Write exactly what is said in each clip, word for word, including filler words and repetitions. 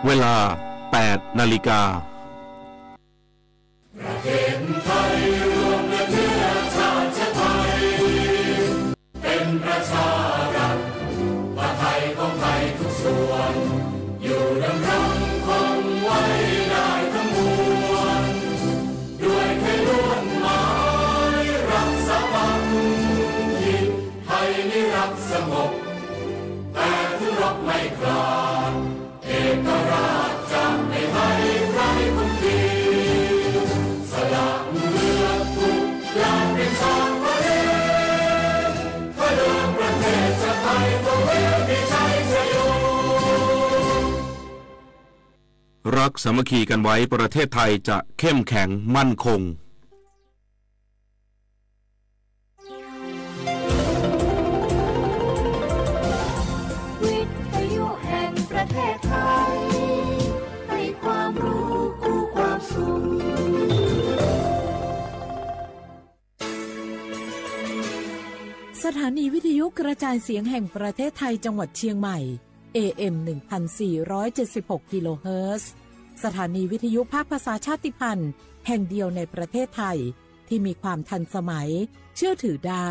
เวลา แปดนาฬิกา ประเทศไทยรวมและเนื้อชาติไทย เป็นประชารัฐ ผ้าไทยของไทยทุกส่วน อยู่ดำรงคงไว้ได้ทั้งมวล ด้วยไทยล้วนหมายรักสามัคคี ไทยนี้รักสงบ แต่ถึงรบไม่กล้า เอกราชจะไม่ให้ใครคุมขีด สละเลือดทุกอย่างเป็นชาติทะเล เพื่อเดิมประเทศชาติไทย คงไม่มีชัยชโย รักสามัคคีกันไว้ ประเทศไทยจะเข้มแข็งมั่นคง วิทยุแห่งประเทศไทย ให้ความรู้คู่ความสุข สถานีวิทยุกระจายเสียงแห่งประเทศไทยจังหวัดเชียงใหม่ เอเอ็ม หนึ่งพันสี่ร้อยเจ็ดสิบหก กิโลเฮิรตซ์ สถานีวิทยุภาคภาษาชาติพันธุ์แห่งเดียวในประเทศไทย ที่มีความทันสมัย เชื่อถือได้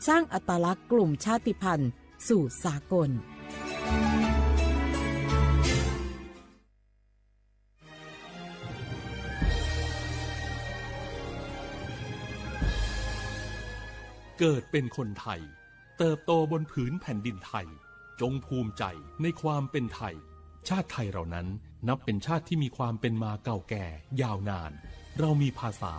สร้างอัตลักษณ์กลุ่มชาติพันธุ์สู่สากล เกิดเป็นคนไทย เติบโตบนผืนแผ่นดินไทย จงภูมิใจในความเป็นไทย ชาติไทยเรานั้นนับเป็นชาติที่มีความเป็นมาเก่าแก่ยาวนาน เรามีภาษา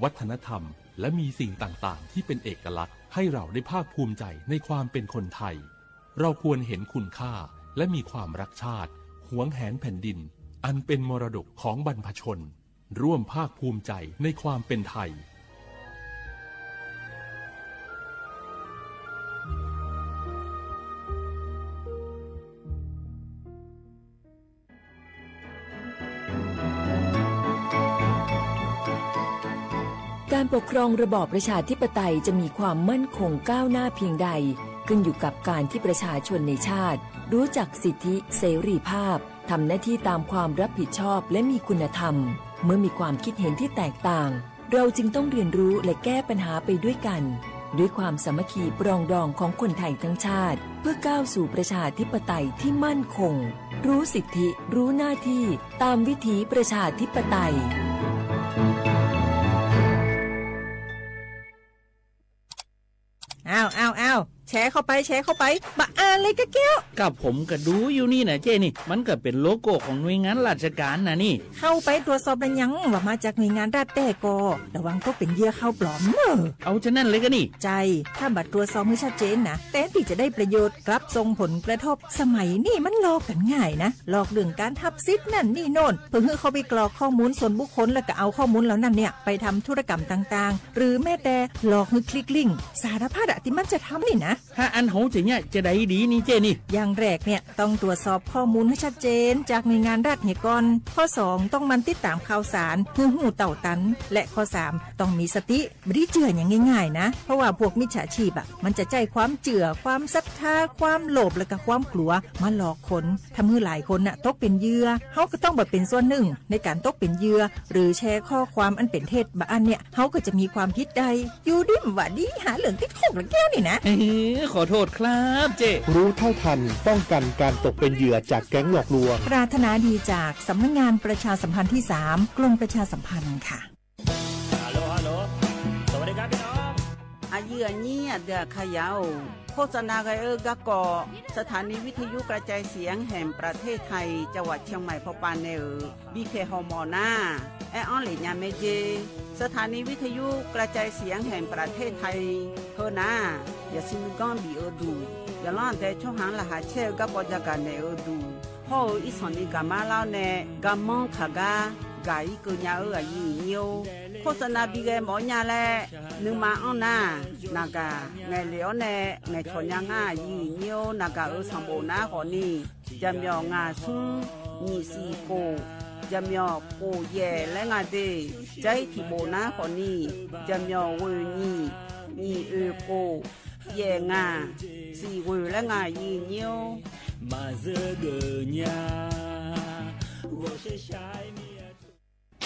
วัฒนธรรม และมีสิ่งต่างๆ ที่เป็นเอกลักษณ์ ให้เราได้ภาคภูมิใจในความเป็นคนไทย เราควรเห็นคุณค่า และมีความรักชาติ หวงแหนแผ่นดิน อันเป็นมรดกของบรรพชน ร่วมภาคภูมิใจในความเป็นไทย การปกครองระบอบประชาธิปไตยจะมีความมั่นคงก้าวหน้าเพียงใด ขึ้นอยู่กับการที่ประชาชนในชาติ รู้จักสิทธิเสรีภาพ ทำหน้าที่ตามความรับผิดชอบ และมีคุณธรรม เมื่อมีความคิดเห็นที่แตกต่าง เราจึงต้องเรียนรู้และแก้ปัญหาไปด้วยกัน ด้วยความสามัคคีปรองดองของคนไทยทั้งชาติ เพื่อก้าวสู่ประชาธิปไตยที่มั่นคง รู้สิทธิ รู้หน้าที่ ตามวิถีประชาธิปไตย อ้าว อ้าว อ้าว แชร์เข้าไป แชร์เข้าไป บะอ่านเลยกะแก้ว กับผมก็ดูอยู่นี่นะเจ้นี่ มันก็เป็นโลโก้ของหน่วยงานราชการนะนี่ เข้าไปตรวจสอบแล้วยัง ว่ามาจากหน่วยงานรัฐแต๊กอ ระวังตกเป็นเหยื่อข่าวปลอมเนอะ เอาฉะนั้นเลยกะนี่ ใช่ ถ้าบ่ตรวจสอบให้ชัดเจนนะ แทนที่จะได้ประโยชน์ กลับส่งผลกระทบ สมัยนี้มันหลอกกันง่ายนะ หลอกเรื่องการทับสิทธิ์นั่นนี่โน่น เพื่อให้เข้าไปกรอกข้อมูลส่วนบุคคล แล้วก็เอาข้อมูลเหล่านั้นเนี่ย ไปทำธุรกรรมต่างๆ หรือแม้แต่หลอกให้คลิกลิงก์ สารพัดอะที่มันจะทำนี่นะ ถ้าอันโหจะเนี่ยจะได้ดีนี่เจ้นี่ อย่างแรกเนี่ยต้องตรวจสอบข้อมูลให้ชัดเจนจากหน่วยงานรัฐเนี่ยก่อน ข้อสองต้องหมั่นติดตามข่าวสาร ให้ฮู้เต้าตัน และข้อสามต้องมีสติ บ่ได้เจื่ออย่างง่ายๆนะ เพราะว่าพวกมิจฉาชีพอะ มันจะใช้ความเจื่อ ความศรัทธา ความโลภ และก็ความกลัว มาหลอกคน ทำให้หลายคนน่ะตกเป็นเหยื่อ เฮาก็ต้องบ่เป็นส่วนหนึ่งในการตกเป็นเหยื่อ หรือแชร์ข้อความอันเป็นเท็จ บะอันเนี่ย เฮาก็จะมีความผิดได้ อยู่ดีบ่าดี หาเรื่องติดคุกแล้วแก้วนี่นะ เอ้อ ขอโทษครับเจ้ รู้เท่าทัน ป้องกันการตกเป็นเหยื่อจากแก๊งหลอกลวง ปรารถนาดีจากสำนักงานประชาสัมพันธ์ที่สาม กรมประชาสัมพันธ์ค่ะ Aqyuif aqnyir aqdui aqkaqyaq-or, โฆษณา ghae-eu garkawv สถานีวิทยุกระจายเสียงแห่งประเทศไทย จังหวัดเชียงใหม่ pawpav nae-euq bipyaeq hawmawf nar, aer-anr lef nya mae jer. สถานีวิทยุกระจายเสียงแห่งประเทศไทย heu nar, yaqsur nuiganr bif-eu duq, yaqlanr aqdae tsawrhaq-anr laqkhaq caer-eu garkawv jagaq naeq-eu duq, hawr-eu irsanq ni gaqmar lar-awr nae, garmanr kaq gar gaq-ir keuv nya-eu aqyuif aqnyir-or, โฆษณา bi ghae mawf-awr nya laer nuima anr nar, naqgaq ngaeqlef-awr nae ngaeqcawq nya ngar aqyuif aqnyir-or, naqgaq-euq sanqbof nar khawfni, jaqmyawf ngaq smr nyiq siq khof, jaqmyawf khof yaef laer nga de, jar-ir tiqbof nar khawfni, jaqmyawf ghoeq nyiq, nyiq oeq khof, yaef ngaq, siq ghoeq laer nga aqyuif aqnyir-or. Maqzeur geuf nya.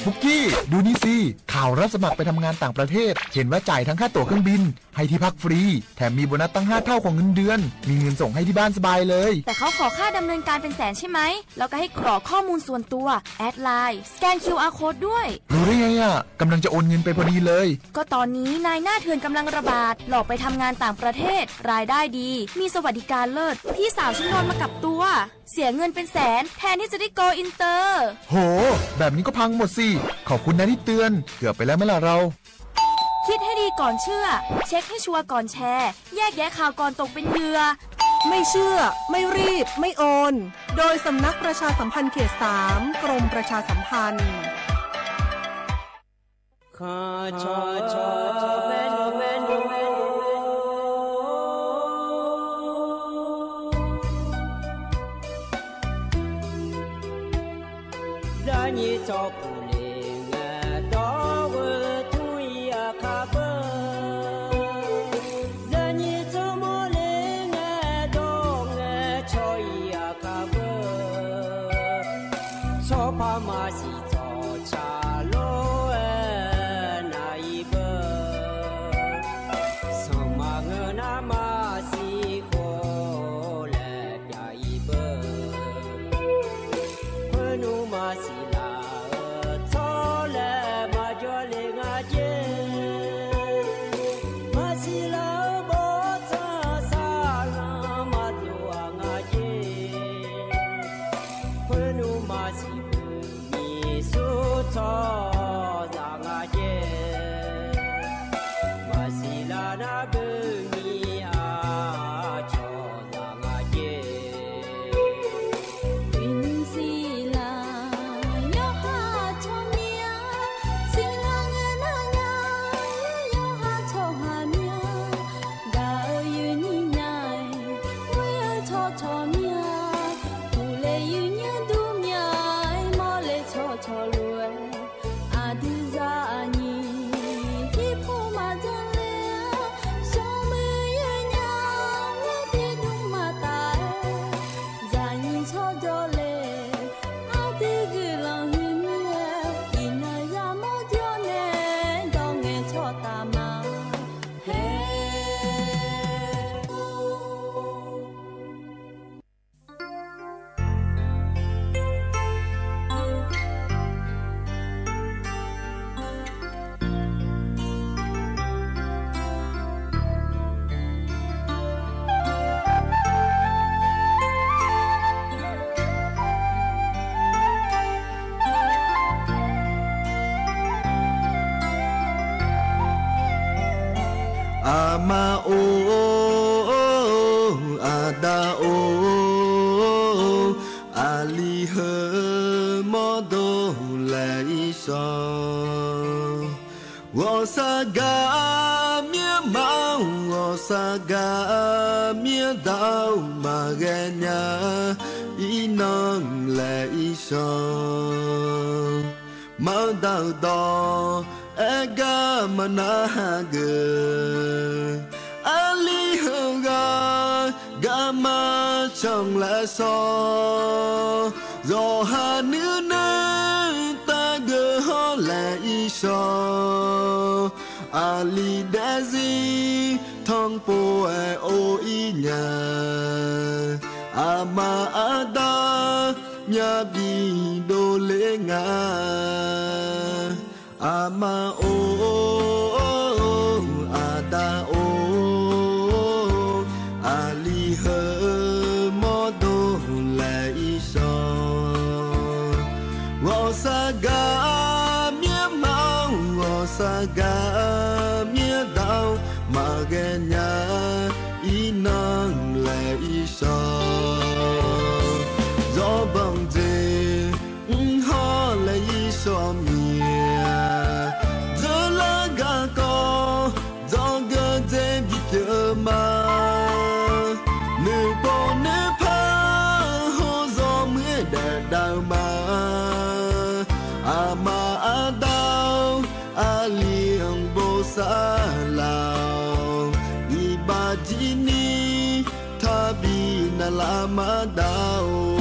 ปุกกี้ ดูนี่สิ ข่าวรับสมัครไปทำงานต่างประเทศ เห็นว่าจ่ายทั้งค่าตั๋วเครื่องบิน ให้ที่พักฟรี แถมมีโบนัสตั้งห้าเท่าของเงินเดือน มีเงินส่งให้ที่บ้านสบายเลย แต่เขาขอค่าดำเนินการเป็นแสนใช่ไหม แล้วก็ให้กรอกข้อมูลส่วนตัว แอดไลน์ สแกน คิวอาร์ โค้ดด้วย รู้ได้ไงอะ กำลังจะโอนเงินไปพอดีเลย ก็ตอนนี้นายหน้าเถื่อนกำลังระบาด หลอกไปทำงานต่างประเทศ รายได้ดี มีสวัสดิการเลิศ พี่สาวฉันโดนมากับตัว เสียเงินเป็นแสน แทนที่จะได้ go inter โห แบบนี้ก็พังหมดสิ ขอบคุณนะที่เตือน เกือบไปแล้วไหมล่ะเรา คิดให้ดีก่อนเชื่อ เช็คให้ชัวร์ก่อนแชร์ แยกแยะข่าวก่อนตกเป็นเหยื่อ ไม่เชื่อ ไม่รีบ ไม่โอน โดยสำนักประชาสัมพันธ์เขตสาม กรมประชาสัมพันธ์ Zaqnyiq tsawrpuq le ngae dawr-eu tmr-ir aqkar beu. Zaqnyiq tsawrmawr le ngae dawr ngae cawr-ir aqkar beu. Tsawrpar maqsiq tsawrca lor-aer nav-ir beu. Sanqma ngeur nar maqsiq khof laer pyav-ir beu. Khoernmr maqsiq laf-eu tsawrlaer maqjawr le nga jer. Maqsiq laf-eu bawrtsanq saqlanq maqdov-aq nga jer. Khoernmr maqsiq beu nyiq sur tsawrhaqzaq nga jer. Maqsiq laf nar beu nyiq aqcawq zaq nga jer. Uiqnymr siqlar yawqha tsawrmyanr, siqlar ngae nar nya yawqha tsawrhaq myanr. Gaq-eu uiqnymr nya-aer, ghoer-eu tsawrcawq myanr, uqle uiqnymr dur myanr-aer, mawrle tsawrcawq lof-aer, aqdui zaqnyiq tiqpov maqjan le-aer, smrmuiq yawnya-aer tiqdmr maqtaf-aer, zaqnyiq tsawrjawr le, aqdui guiqlanq huiqmir-aer, iqnan yamawr jawr nae dawr ngae tsawrtaf ma. Aqma-or, aqda-or, aqli heu mawrdo laeq-ir shawr. Ghawqshaq gaq myanrma-or, ghawqshaq gaq myanrda-or, maqghae nya-ir nanr laeq-ir shawr. Manrda-euq dawq aer gar maqnar hageuf. Aqli heughaq garma canq laeq shawr. Zawqha nuirnuir tavgeuf hawr laeq-ir shawr. Aqli daefzir tanqpov-aer or-ir nya. Aqma aqda myavbi dovler nga. Aqma-or, aqda-or, aqli heu mawrdo laeq-ir shawr. Ghawqshaq gaq myanrma-or, ghawqshaq gaq myanrda-or, maqghae nya-ir nanr laeq-ir shawr. Zawrbanq dzaeq mr hawr laeq-ir shawr mir-a. Dzeurlar garkawv dzawgeuf dzaeq bipyeuf ma. Nuipov nuipar hawr zawmuiq-aer daef dav-eu ma. Aqma aqda-or, aqli-anr bosav laf-awq. Iqbax jir ni taqbi navlaf maqdav-or.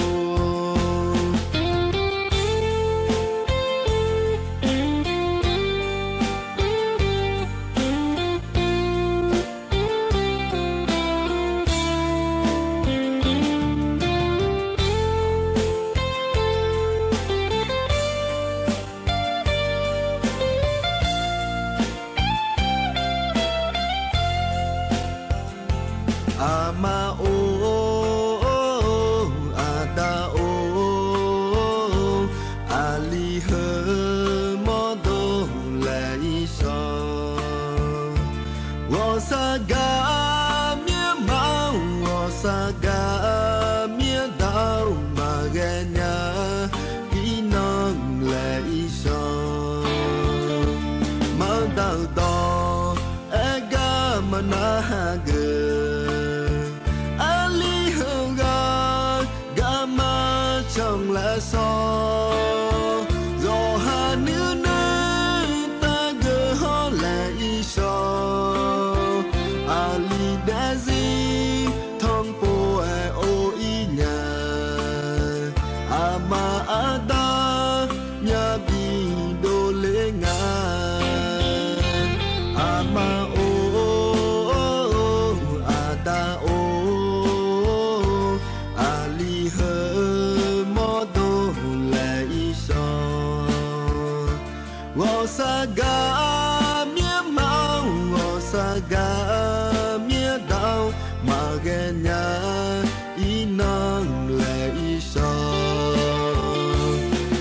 Heu mawrdov laeq-ir shawq, ghawqshaq gaq-a myanrma-or, ghawqshaq gaq-a myanrda-or, maqghae nya-a irnan laeq-ir shawq. Maqdaq-euq dawq aer gar maqnar hageuf, aqli heughaq garma canq laer shawr, zawqha nuinui taqgeuf hawr laeq-ir shawq. Aqli daefzir tanqpov-aer or-ir nya, aqma aqda myavbi dovler nga. Aqma or, aqda or, aqli heu mawrdov laeq-ir shawq, ghawqshaq gaq-a myanrma-or, ghawqshaq gaq-a myanrda-or, maqghae nya irnan laeq-ir shawq.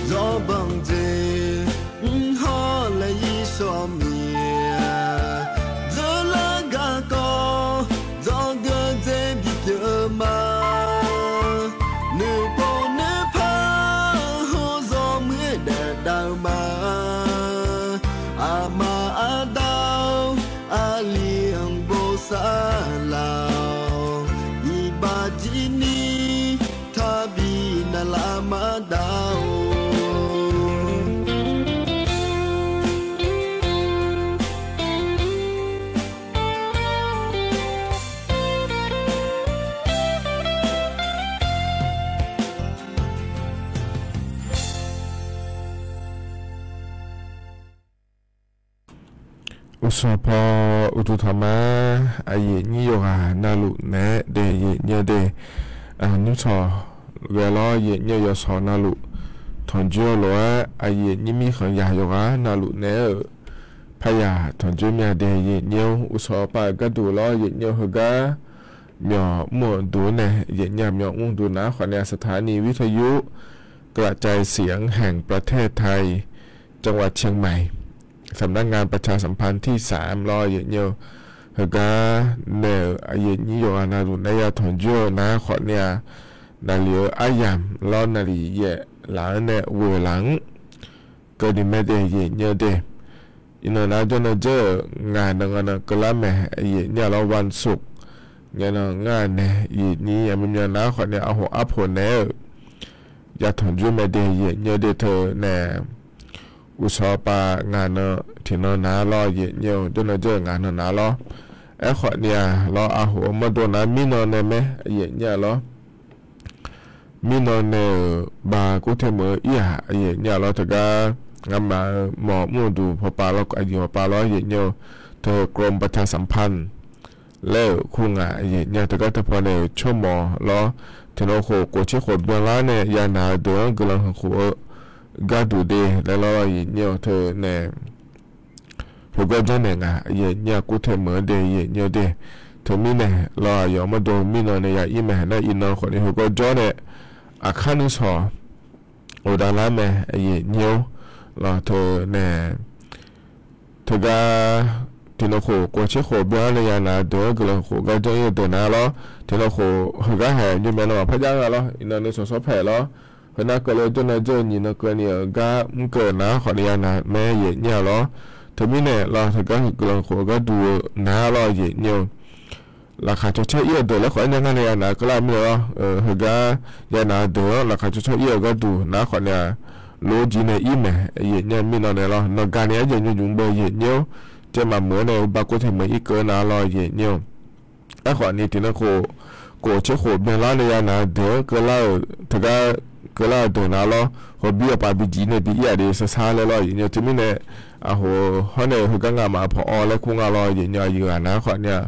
Zawrbanq jeq mr hawr laeq-ir shawq miq-aq, dzeurlar garkawv dzawgeuf dzer bipyeuf ma. Noeqpov noeqpar hawr zawmuiq-aer daefdav-eu ma. Aqma aqda-or, aqli-anr bosav laf-awq, iqbax jir ni taqbi navlaf maqdav-or. Uqsaq paw uqduq taqma, aqyuif nyir yawqghaq navluf naeq-aer daef yaef nyir-eu de. Nymrshawq ghae lawr yaef nyir-eu yawshawq navluf tanqjoer-eu lof-aer, aqyuif nyir mirkhanq yaq yawqghaq navluf naeq-aer-euq paryaq tanqjoer myav daef yaef nyir-or. Uqsaq pav-euq gharduq lawr yaef nyir-eu heugar myawq mr-euq duq-anr nae yaef nyir-aq, myawq mr duq nar khawf nae aqsaqtaq ni วิทยุกระจายเสียงแห่งประเทศไทย จังหวัดเชียงใหม่ สำนักงานประชาสัมพันธ์ที่สาม lawr yaef nyir-eu heugar nae-euq aqyuif nyir yawqghaq navluf naeq-aer ya tanqjoer-eu nar khawf nae-aq, naqli-eu aryamq lawr naqli yaef laf-anr nae ghoeq laf-anr keuvni mae daef yaef nyir-eu de. Iqnan nar jawrnan jawr-euq ngaq nan nga nan keuvlar mae yaef nyir-a lawr วันศุกร์ ngae nan ngar nae yaef nyir aqmyanmyan nar khawf nae aqhof arpoq naeq-aer-euq ya tanqjoer mae daef yaef nyir-eu de teu nae. Uqsaq pav ngaq nan tiqnan nar lawr yaef nyir-eu jawrnan jawr-euq ngaq nan nar lawr. Aerkhawf nae-aq lawr aqhof-eu mawrdo nar mirnan nae mae yaef nyir-a lawr. Mirnan nae-euq bav กรุงเทพ meuq-eu ir-aq yaef nyir-a lawr teugar ngamaf-eu mawq mr-eu duq pawpav lawr aqyuif pawpav lawr yaef nyir-eu teu กรมประชาสัมพันธ์ laer-euq kur ngaq yaef nyir-a teugar teupaw nae-euq tsawrmawq lawr tiqnan khof kof tser khof byanlar nae ya naq-eu deuq-anr guiqlanq hmq khof-eu gharduq de laer lawr yaef nyir-eu teu nae. Heugawr janrnaeq ngaq yaef nyir-a กรุงเทพ meuq-anr de yaef nyir-eu de. Teumirnae lawr aqyawf mawrdo mirnan nae ya ir mae nar iqnan khawf nae heugawr jawr nae aqkar nuishawq uqdav lar mae yaef nyir-or. Lawr teu nae teugar tiqnan khof kof tser khof byanlar nae ya naq-eu deuq-anr guiqlanq khof gar janr ir-eu deuq nar lawr tiqnan khof heugar haeq nymrmyav nan maqpar jav nga lawr iqnan nuishawq sawr paeq lawr. Heunar keuvle jawrnan jawr-eu nyiq nan keuvni-euq gar mr keuv nar khawf nae ya naq mae yaef nyir-a lawr. Teumirnae lawr teugar guiqlanq khof-eu gharduq-eu nar lawr yaef nyir-eu laqkhaq caw caer ir-eu deuq laer khawf aernya ngar nae ya naq-eu keuvlar mirnae lawr. Heugar ya naq-eu deuq-anr laqkhaq caw caer ir-eu gharduq nar khawf nae-aq, lor jir nae ir mae yaef nyir-a mirnan nae lawr. Nawqgaq nae arjeq nymr nymr beu yaef nyir-or. Jaev maqmuiq-anr nae วันศุกร์ meuq ir keuv nar lawr yaef nyir-eu Aerkhawf ni tiqnan khof kof tser khof byanlar nae ya naq-eu deuq-anr keuvlar-euq teugar keuvlar-eu deuq nar lawr. Hawbir awqpav bi jir nae bi ir-aq de sarsar laer lawr yaef nyir-eu teumirnae aqhof hawr nae heugar ngamaf pawq-awr laer kur nga lawr yaef nyir-eu aqyuif ghaq nar khawf nae-aq,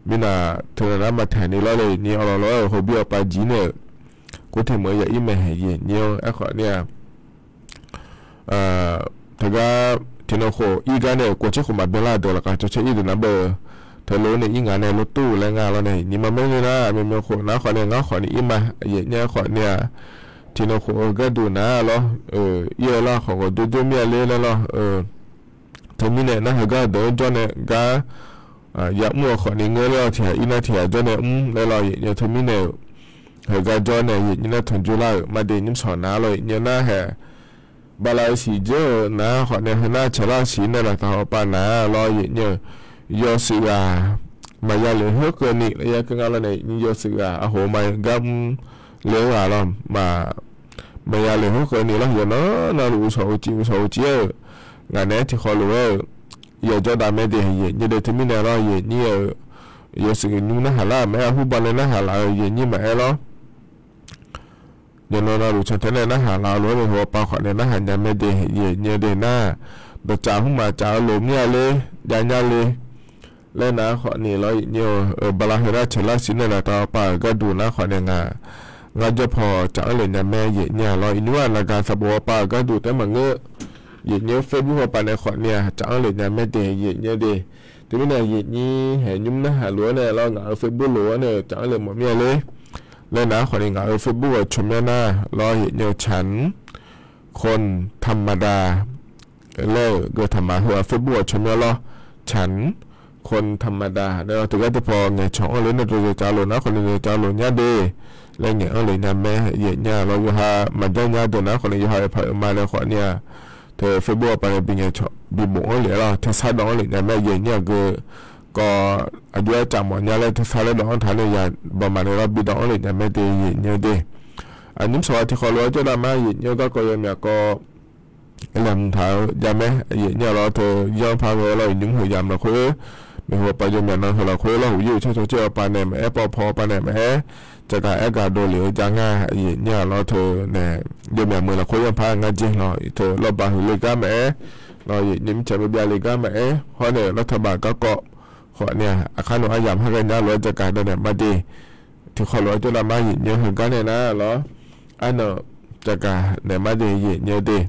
mirnae teunav nar maqtaeq ni lawr le ni awq lawq lawr-aer-euq hawbir awqpav jir nae-euq กรุงเทพ meuq ya ir mae yaef nyir-or. Aerkhawf nae-aq, teugar tiqnan khof ir gar nae-euq kof tser khof maqbyanlar-eu deuq laqkhaq caw caer ir deuq nar beu teulof nae ir ngaq nae lor tur laer nga lawr nae nyiq ma maer ni nar myawmyawf khof nar khawf nae ngar khawf ni ir ma yaef nyir-a khawf nae-aq, tiqnan khof-eu gharduq nar lawr, ir-eu lar khawf ghawqjawr jawr mir-a ler laer lawr. Teumirnae nar heugar deuq-anr jawr nae gar yamr-eu khawfni ngeur ler-awr tiq ghaq ir nar tiq ghaq jawr nae mr laer lawr, aqyuif nyi-eu teumirnae-euq heugar jawr nae aqyuif nyi nar tanqjoe lar-euq marde nymrshawq nar lawr, aqyuif nyi nar haeq bala-eu siq dzeur-euq nar khawfni heunar caeqlar siq nae laftav hawpav nar lawr, aqyuif nyi-eu yawshuif ghaq maqya lef heukeuvni laer ya keuv nga lawr nae, aqyuif nyi yawshuif ghaq arhof ma gar mr le-eu ghaq lawr ma maqya lef heukeuvni lawr, yawqnan navluf uqshawq uqcif uqshawq uqcif-aer-euq ngaq naeq-aer tiqkhawf lof-aer-euq yajawr dav mae de aqyuif nyi de. Teumirnae lawr aqyuif nyi-euq yawshuif nymr narhaq lar maqaer, arhur bawnae narhaq laf-euq aqyuif nyi maqaer lawr. Yawqnan navluf cantae nae narhaq laf-eu lof-aer nae heughawpav khawfni narhaq nya mae de aqyuif nyi de nar, dawqtsaf hmq maqtsaf-eu lof mir-a ler jav nya le laer nar khawfni lawr, aqyuif nyi-eu bala heunar caeqlar siq nae laftav hawpav-euq gharduq nar khawfni ngaq ngar jawr paw tsaf-anr lef nya mae aqyuif nyi-a lawr, iqnymr-aq naqgaq sanqbof hawpav-euq gharduq taef maqngeur, aqyuif nyi-eu Facebook hawpav nae khawfni-aq tsaf-anr lef nya mae de aqyuif nyi de. Teumirnae aqyuif nyi haeq nymr narhaq lof-aer nae lawr, ngaq-euq Facebook lof-aer nae tsaf-anr lef mawf mir-a ler laer nar khawfni ngaq-euq Facebook-euq tsawrmyanr nar lawr, aqyuif nyi-eu ฉันคนธรรมดา laer-euq geu taqmaq heu-aq Facebook-euq tsawrmyanr lawr, ฉันคนธรรมดา nae lawr, teugar teupaw ngaeqcawq-anr le nae dawq yawtsaf lof nar khawfni dawq yawtsaf lof nya de laer ngaeq-anr lef nya mae aqyuif nyi lawr, yawqha maqjanr nya deuq nar khawfni yawqha-euq paq-euq ma nae khawfni-aq teu Facebook hawpav nae bi ngaeqcawq bi bof-anr lef lawr, tersar dawv-anr lef nya mae aqyuif nyi-aq geu kawv aqjox-aer tsaf mawf nya laer tersar laer dawv-anr taq nae ya bawq maqnaeq lawr bi dawv-anr lef nya mae de aqyuif nyi de. Aqnymr sawq-a tiqkhawf lof-aer jawr dav ma aqyuif nyi-eu garkawv yawmyaq kawv laeqhmq taq-eu jav mae aqyuif nyi-a lawr, teu yanr par ghae lawr, iqnymr heu yamq lafkhoer, maeqhu hawpav yawmyaq nan heu lafkhoer lawr, huq yir-euq tsawrcawq caer hawpav nae maqaer, pawpaw hawpav nae maqaer, tsaqgaq aer gaq dovlef-eu jav nga aqyuif nyi-a lawr, teu nae yawmyaq meuq lafkhoer yanr par ngar jeq lawr, teu lawrbaq huiq le gar maqaer, lawr aqyuif nyi mirtsaq byav byav le gar maqaer, hawr nae lawr taqbaq garkawv khawfni-aq, aqkar nawq aryamq har ghae nya lof-aer tsaqgaq dav naeq mar de. Tiqkhawf lof-aer jawr dav ma aqyuif nyi-eu heugar nae nar lawr, arnan tsaqgaq naeq mar de aqyuif nyi-eu de.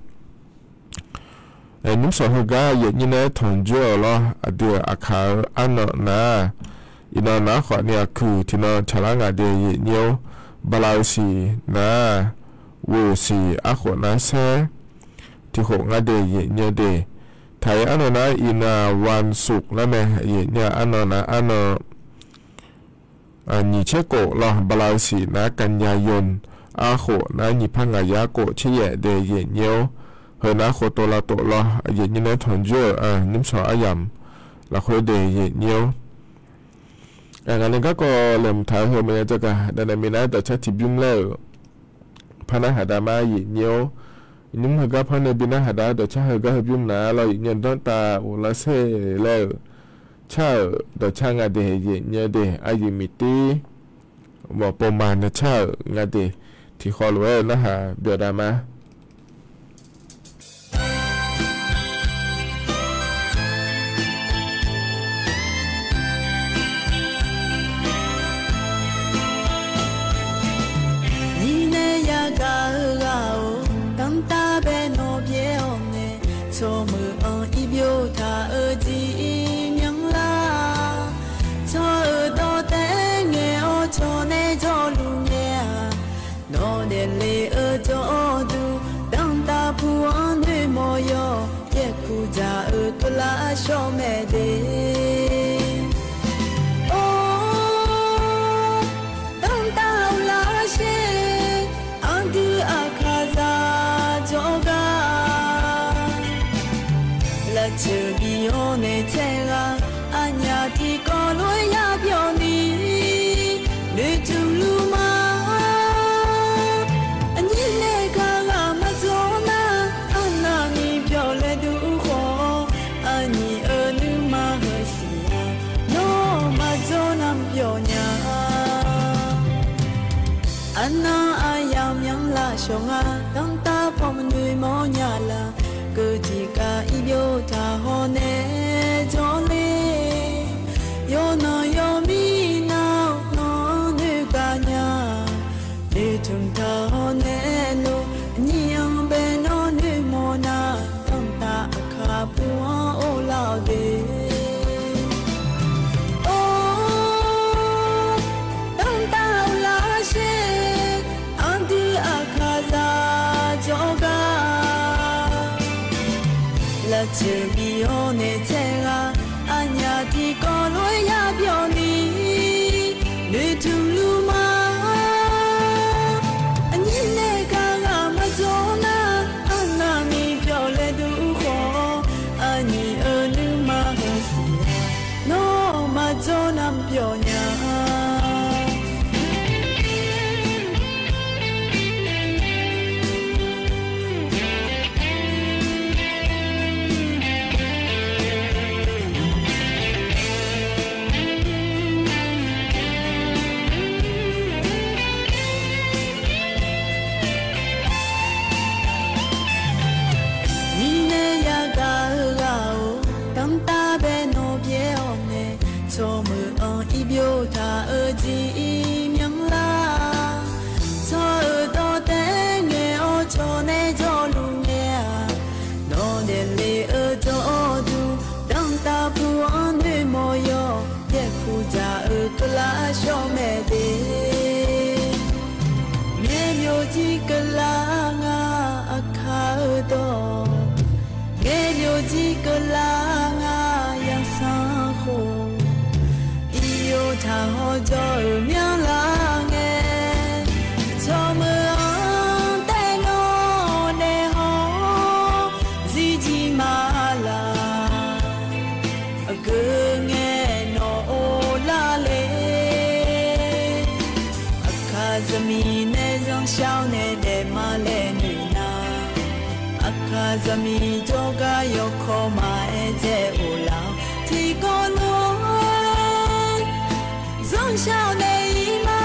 Nymr sawq heugar aqyuif nyi nae tanqjur-euq lawr, aqdui-euq aqkaq-eu arnan nar, iqnan nar khawfni aqkuiq tiqnan tsaqlar nga de aqyuif nyi-or, bala-eu siq nar, ghof siq arkhof nar saer tiqkhof ngar de aqyuif nyi-eu de. Taq-iq arnan nar iqnan วันศุกร์ lar mae aqyuif nyi-a, arnan nar arnan nyiq tser khof lawr, bala-eu siq nar กันยายน arkhof nar nyiq par ngaq yar khof tser yaef de aqyuif nyi-or, heu nar khov tov lav tov lawr aqyuif nyi nae tanqjur-euq nymr sawq aryamq lafkhoer de aqyuif nyi-or. Ngaq nae garkawv laeqhmq taq-eu heu maqya jagaq dav naeq minav-aer dawqcar tiqbymr laer-euq par narhaq dav ma aqyuif nyi-or. Nymr heugar par nae bi narhaq dav-eu dawqcar heugar heubymr nar lawr aqyuif nyi-eu danrtav ghoflar saer laer-euq car-euq dawqcar nga de aqyuif nyi-eu de, aqyuif miqter mawf pov ma nae car-euq nga de, tiqkhawf lof-aer narhaq byawq dav ma. Nyir nae yagaq-eu ghaq-or, danrtav bae nawq byaer-awr nae, tsawrmeuq-anr irbyov taq-eu jeq myanr lar. Tsawr-euq dawqtaev ngaeq-awr cawq nae jawrluf ngae-aq, nawq daefle-eu jawrduq danrtav pu-anr noeqmawf yawr, yaerkuq dzaq-eu tuvlar shawr mae de. Or, danrtav uvlar sher, aqdui aqkaqzaq jawrgar lavceuq bif-awr nae tsaer ghaq, aqnyaf tiqkawv lof-aer yabyawf ni noeqtmq luf ma. Aqnyir nae ka ghaq maqdzawr nar, arnavni byawf laer dur khawf, aqnyiq-euq nuima heu siq-aq, nawr maqdzawr nar byawf nya. Arnav aryamq myanr laf shawq nga, danrtav paw noeqmawr nya laf, keuv tiqkhav irbyov taq haw nae jawrler. Yawqnan yawmir nar-awr nawq-anr noeqgaq nya, noeqtmq taq haw nae lof, aqnyir-anr bae nawr noeqmawr nar, danrtav aqkaq pu-anr or lar-awq de. Or, danrtav uvlar sher, aqdui aqkaqzaq Aqceuq bif-awr nae tsaer ghaq, aqnyaf tiqkawv lof-aer ya byawq ni, noeqtmq luf ma. Aqnyir nae gar ghaq maqdzawr nar, arnavni byawq laer dur khawf, aqnyiq-euq nuima heu siq-a, nawr maqdzawr nar byawq nya. Mirnae yagaq-eu ghaq-or, danrtav bae nawq byaer-awr nae, tsawrmeuq-anr irbyov taq-eu jeq-ir myanrlar. Tsawr-euq dawqtaev ngaeq-awr cawq nae jawrluf ngae-aq, nawq daefle-eu jawrduq, danrtav pu-anr noeqmawq yawq, yaerkuq dzaq-eu keuvlar shawr mae de. Ngaeqbyov jir keuvlar ngar aqkaq-eu dawq, ngaeqbyov jir keuvlar ngar yawsanr khof, iqyawf taq hawjawr-euq myanrlar ngae, tsawrmeuq-anr taev nawq nae haw-awr zirjir ma laf. Aqgeu ngae nawq or lar le. Aqkaq zaqmiq nae zanrshar-awr nae daef ma laer noeq nar, aqkaq zaqmiq jawrgar yawkawr maqaer dzae of laf-awr tiqkawv lof-aer zanrshar-awr nae ir ma.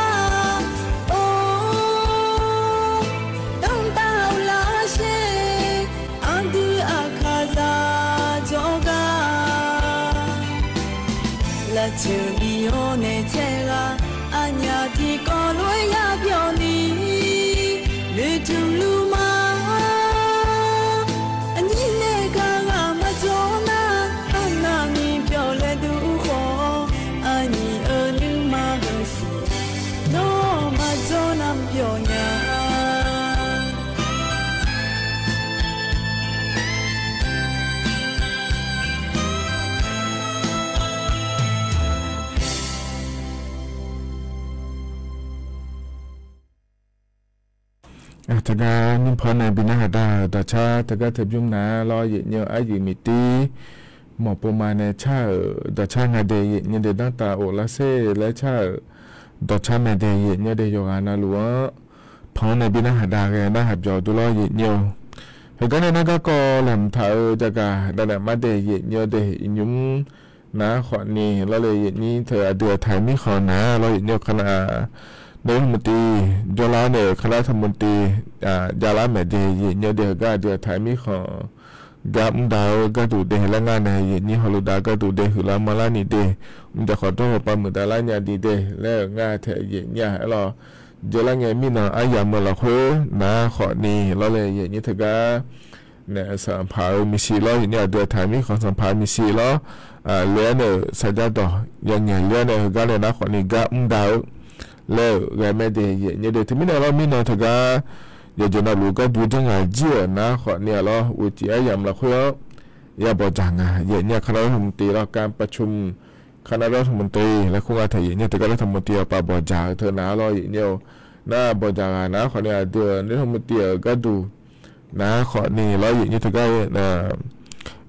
Or, danrtav-eu lar sher, aqdui aqkaq zaq jawrgar. Lafceuq bif-awr nae tsaer ghaq, aqnyaf tiqkawv lof-aer ya byawq ni, noeqtmq luf ma. Aqnyir nae gar ghaq maqdzawr nar, arnavni byawq laer dur khawf, aqnyiq-euq nuima heu siq, nawr maqdzawr nar byawq nya. Teugar nymr paw nae bi narhaq dar-euq dawqcar teugar teu bymr nar lawr, yaefnyir-eu aryuif miqtir mawq pov ma nae car-euq dawqcar nga de, yaefnyir de danrtav of lar sher laer car-euq dawqcar mae de, yaefnyir de yawqghaq navluf-anr panq-anr nae bi narhaq dar ghae narhaq byawq dur lawr yaefnyir-eu. Heugar nae nar garkawv laeqhmq taq-eu jagaq dav naeq mar de yaefnyir-eu de, iqnymr nar khawfni lawr le yaefnyir teu aqdui aqtaq mirkhanq nar lawr yaefnyir-eu kanav nae hmqtiv jawrlar nae kanav taq hmqtiv javlar maeq de yaefnyir-eu de, heugar aqdui aqtaq mirkhanq gar mr dav-eu gharduq de laer ngar nae yaefnyir hawluf dav gharduq de huiqlar manrlar ni de, mqjaq khawf dawr hawpav muiqdav lar nya di de laer-euq ngar taeq yaefnyir-a aerlawr. Jawrlar ngae mirnan aryamq-eu lafkhoer nar khawfni lawr le yaefnyir teugar nae sanqpaq-eu miqshi lawr, yaefnyir aqdui aqtaq mirkhanq sanqpaq-eu miqshi lawr, loe-aer nae-euq sarjar dawq yangaeq loe-aer nae heugar nae nar khawfni gar mr dav-eu laer-euq ghae mae de yaefnyir de, teumirnae lawr mirnan teugar yawqjeq navluf gharduq janr ngaq jir-euq nar khawfni-a lawr, uqcif aryamq lafkhoer-anr ya bawqdzaq nga yaefnyir-a kanav dawr hmqtiv lawr kan pacum kanav dawr hmqtiv laer kur ngar taeq yaefnyir teugar dawr hmqtiv-a pav bawqdzaq-eu teu nar lawr yaefnyir-eu nar bawqdzaq ghaq nar khawfni aqdui-euq nar hmqtiv-euq gharduq nar khawfni lawr yaefnyir teugar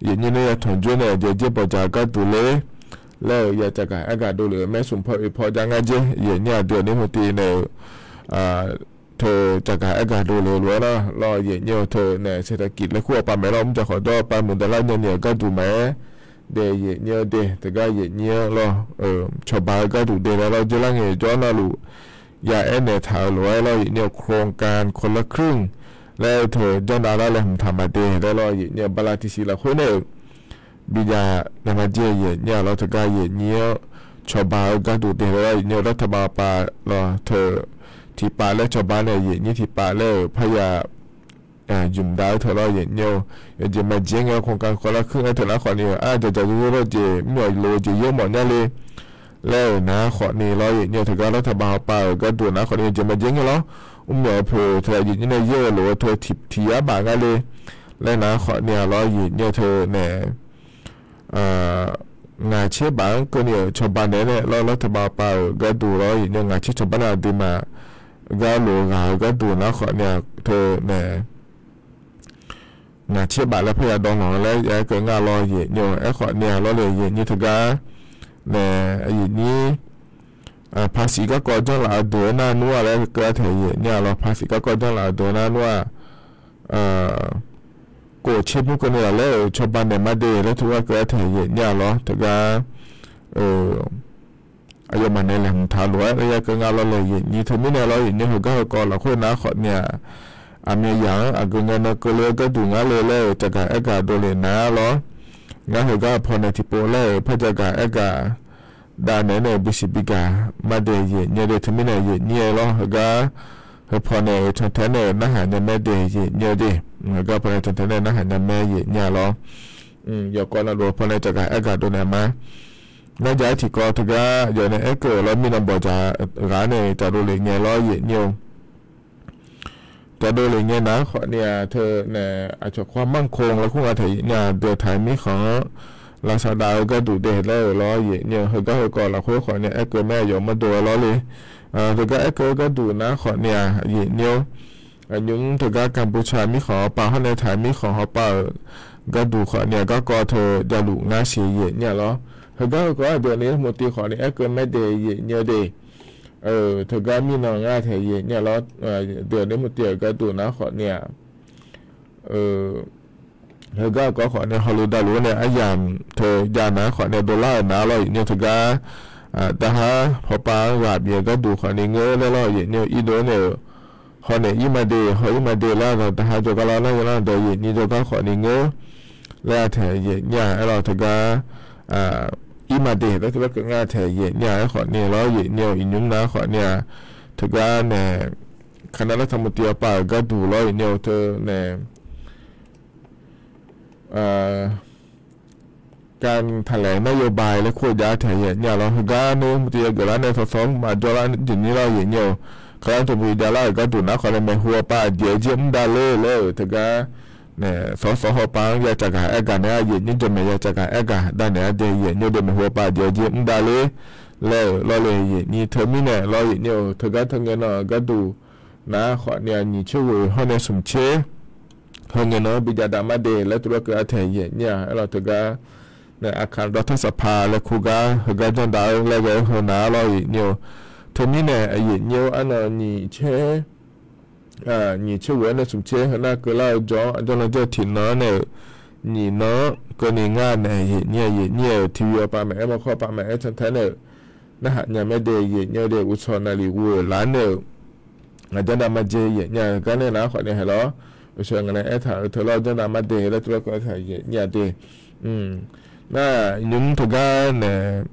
yaefnyir nae ya tanqjoer nae aqjeq jer bawqdzaq gharduq ler laer-euq ya caqgaq aergaq dovlef-eu maersmq paw oe paw jav ngar jer yaefnyir aqdui-euq nar hmqtiv nae-euq teu caqgaq aergaq dovlef-eu lof-aer nar lawr yaefnyir-eu teu nae เศรษฐกิจ laer kur-a pav maeq lawr, mqjaq khawf dawr pav muiqdav lar nyani-euq gharduq maqaer de yaefnyir-eu de, teugar yaefnyir-eu lawr-eu cawba-eu gharduq de laer lawr jawrlar ngae jawr navluf ya aernaeq taq-eu lof-aer lawr yaefnyir-eu โครงการคนละครึ่ง laer-eu teu janrnav lar laeqhmq taq maq de laer lawr yaefnyir-eu bala tiqsiq lafkhoer nae-euq bijav naeq maq jer yaefnyir-a lawr teugar yaefnyir-anr cawba-eu gharduq de laer lawr yaefnyir-eu lar taqbav pav lawr teu tiqpav laer cawba nae yaefnyir tiqpav laer-euq parya ymq dav-eu teu lawr yaefnyir-eu yawjeq maq jer ngae โครงการคนละครึ่ง aer teu nar khawfni-euq arjaqjaq zor zor lawr jeq mr-awq lof-eu jeq yaer mawf nya le laer-euq nar khawfni lawr yaefnyir-eu teugar lar taqbav pav-euq gharduq nar khawfni yawjeq maq jer ngae lawr mr-awq poeq teu yaefnyir nae yaer-eu lof-eu teu tiq yar baf nga le laer nar khawfni-a lawr, aqyuif nyir-eu teu nae ngaq tser baf-anr keuvni-euq cawba naeq-aer nae lawr, lawr teubav pav-euq gharduq lawr, aqyuif nyir-eu ngaq tser cawba nar aqduimaf gar lof-eu ghaq-eu gharduq nar khawfni-a teu nae ngaq tser baf laer parya dawv lanq-eu laer ya aer keuv nga lawr, aqyuif nyir-eu. Aerkhawfni-a lawr le, aqyuif nyir teugar nae aqyuif nyir paqsiq garkawv janrlaf-eu deuq-aer nar nmr-a laer keuv-a taeq, aqyuif nyir-a lawr, paqsiq garkawv janrlaf-eu deuq-aer nar nmr-a kof tser bymr keuvni laf laer-euq cawba naeq ma de laer teugar keuv-a taeq, aqyuif nyir-a lawr, teugar aqyawfmaf nae laeqhmq taq lof-aer laer ya keuv nga lawr le, aqyuif nyir. Teumirnae lawr, aqyuif nyir heugar heukawv lafkhoer nar khawfni-aq, aqmyan yaq-anr aqgeu ngae nan keuvle-eu gharduq ngar le laer-euq caqgaq aergaq dovle nar lawr, ngar heugar-eu pawnae tiqpov laer-euq par caqgaq aergaq dav naeq-aer nae bisiq bigaq ma de, aqyuif nyir-eu de. Teumirnae aqyuif nyir-aer lawr, heugar heu pawnae-euq cantae nae-euq narhaq nya mae de, aqyuif nyir-eu de. Heugar pawnae cantae nae narhaq nya mae, aqyuif nyir-a lawr. Yawkawv navluf pawnae caqgaq aergaq dovnaeq ma. Ngar jav-aer tiqkawv teugar yawf nae aerkeuv-euq lawr, mirnan bawqdzaq ghaq nae caqdov lef ngae lawr, aqyuif nyir-eu caqdov lef ngae nar khawfni-aq teu nae aqcawq khawr manrkong laer kur nga taeq, aqyuif nyir-a deuq taq-eu mirkhanq-anr lavsav dav-eu gharduq de laer-euq lawr, aqyuif nyir-eu. Heugar heukawv lafkhoer khawfni aerkeuv mae, aqyawf mawrdo-aer lawr le. Teugar aerkeuv gharduq nar khawfni-aq, aqyuif nyir-eu, nymr teugar Kanpuca mirkhanq hawpav hawr nae taq-eu mirkhanq hawpav-euq gharduq khawfni-aq garkawv teu javluf ngar siq, aqyuif nyir-a lawr. Heugar heukawv aqdui-euq nae yawmuiq tiv khawfni aerkeuv mae de, aqyuif nyir-eu de. Teugar mirnan ngar taeq, aqyuif nyir-a lawr, deuq nae yawmuiq tiv-euq gharduq nar khawfni-aq, heugar heukawv khawfni hawluf davluf-aer nae aryamq teu jav nar khawfni dovlar-euq nar lawr, aqyuif nyir-eu. Teugar daqhar hawpav-anr ghaq bif-eu gharduq khawfni ngeur laer lawr, aqyuif nyir-eu. Irdov-aer nae-euq hawnaeq ir ma de, haw ir ma de laer-a, daqhar jawrgar lar nar yawlar deuq aqyuif nyir jawrgar khawfni ngeur laer-a taeq, aqyuif nyir-a. Aerlawr teugar ir ma de laer teugar keuv ngar taeq, aqyuif nyir-a. Aerkhawfni lawr, aqyuif nyir-eu, iqnymr nar khawfni-aq teugar nae คณะรัฐมนตรี hawpav-euq gharduq lawr, aqyuif nyir-eu, teu nae การแถลงนโยบาย laer kur jav taeq, aqyuif nyir-a lawr. Heugar nae yawmuiq tiv yageuq lar nae สส maqjawr lar jeq nyir lawr, aqyuif nyir-eu. คณะรัฐมนตรี javlar-euq gharduq nar khawfni maeqhu hawpav jeq-aer jir mr davler laer-euq teugar nae สส hawpav-anr ya caqgaq aergaq naeq-a, aqyuif nyir. Jawrmaeq ya caqgaq aergaq davnaeq-a de, aqyuif nyir-eu de. Maeqhu hawpav jeq-aer jir mr davler laer-euq lawr le, aqyuif nyir. Teumirnae lawr, aqyuif nyir-eu, teugar teungae nan-euq gharduq nar khawfni-aq nyiq tser ghoeq hawr nae smq tser heu ngae nan-anr bi jav dav ma de laer teugar keuv-a taeq, aqyuif nyir-a. Aerlawr teugar nae อาคารรัฐสภา laer kur gar heugar janr dav-eu laer ghae-eu heu nar lawr, aqyuif nyir-eu. Teumirnae aqyuif nyir-eu, arnan nyiq tser nyiq tser ghoeq-aer nae smq tser heu nar keuvlar-eu jawr-anr aqjawr nan jawr-eu tiqnan-anr nae-euq nyiq nan-anr keuvni ngar nae, aqyuif nyir, aqyuif nyir-euq. Tiqyawf pav maqaer, mawrkawr pav maqaer, cantae nae-euq narhaq nya mae de, aqyuif nyir-eu de. Uqcawq naqliq ghoeq lar nae-euq ngaq janr dav ma de, aqyuif nyir-a. Gar nae nar khawfni haeq lawr, uqcawq ngaq nae aertaq-euq teu lawr janr dav ma de laer teugar keuv-a taeq, aqyuif nyir-a de. Nar nymr teugar nae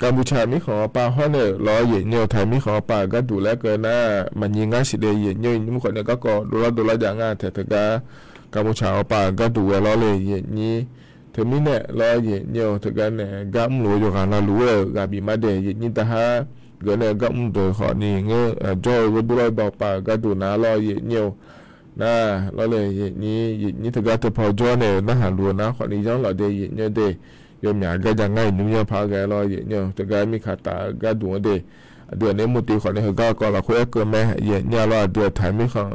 กัมพูชา mirkhanq hawpav hawr nae-euq lawr, aqyuif nyir-eu. Taq-euq mirkhanq hawpav-euq gharduq laer keuv nar maqnyir ngar siq de, aqyuif nyir-eu. Iqnymr khawfni garkawv dovlar dovlar jav ngar taeq teugar กัมพูชา hawpav-euq gharduq ghae lawr le, aqyuif nyir. Teumirnae lawr, aqyuif nyir-eu, teugar nae gar mrluf-eu yawqghaq navluf-aer-euq ghaq bif ma de, aqyuif nyir. Daqhar geuf nae gar mr deuq khawfni ngeur jawr-eu gharduq lawr, baoq pav-euq gharduq nar lawr, aqyuif nyir-eu. Nar lawr le, aqyuif nyir, aqyuif nyir teugar teupaw jawr nae-euq narhaq luf-eu nar khawfni yanr laf de, aqyuif nyir-eu de. Yawmyaq gar jav ngar, iqnymr yanr paq-aer ghae lawr, aqyuif nyir-eu. Teugar mirkhanq taf-eu gharduq-anr de, aqdui-euq nae mrmuiq tiv khawfni heugar kawv lafkhoer aerkeuv mae, aqyuif nyir-a lawr. Aqdui-euq taq-euq mirkhanq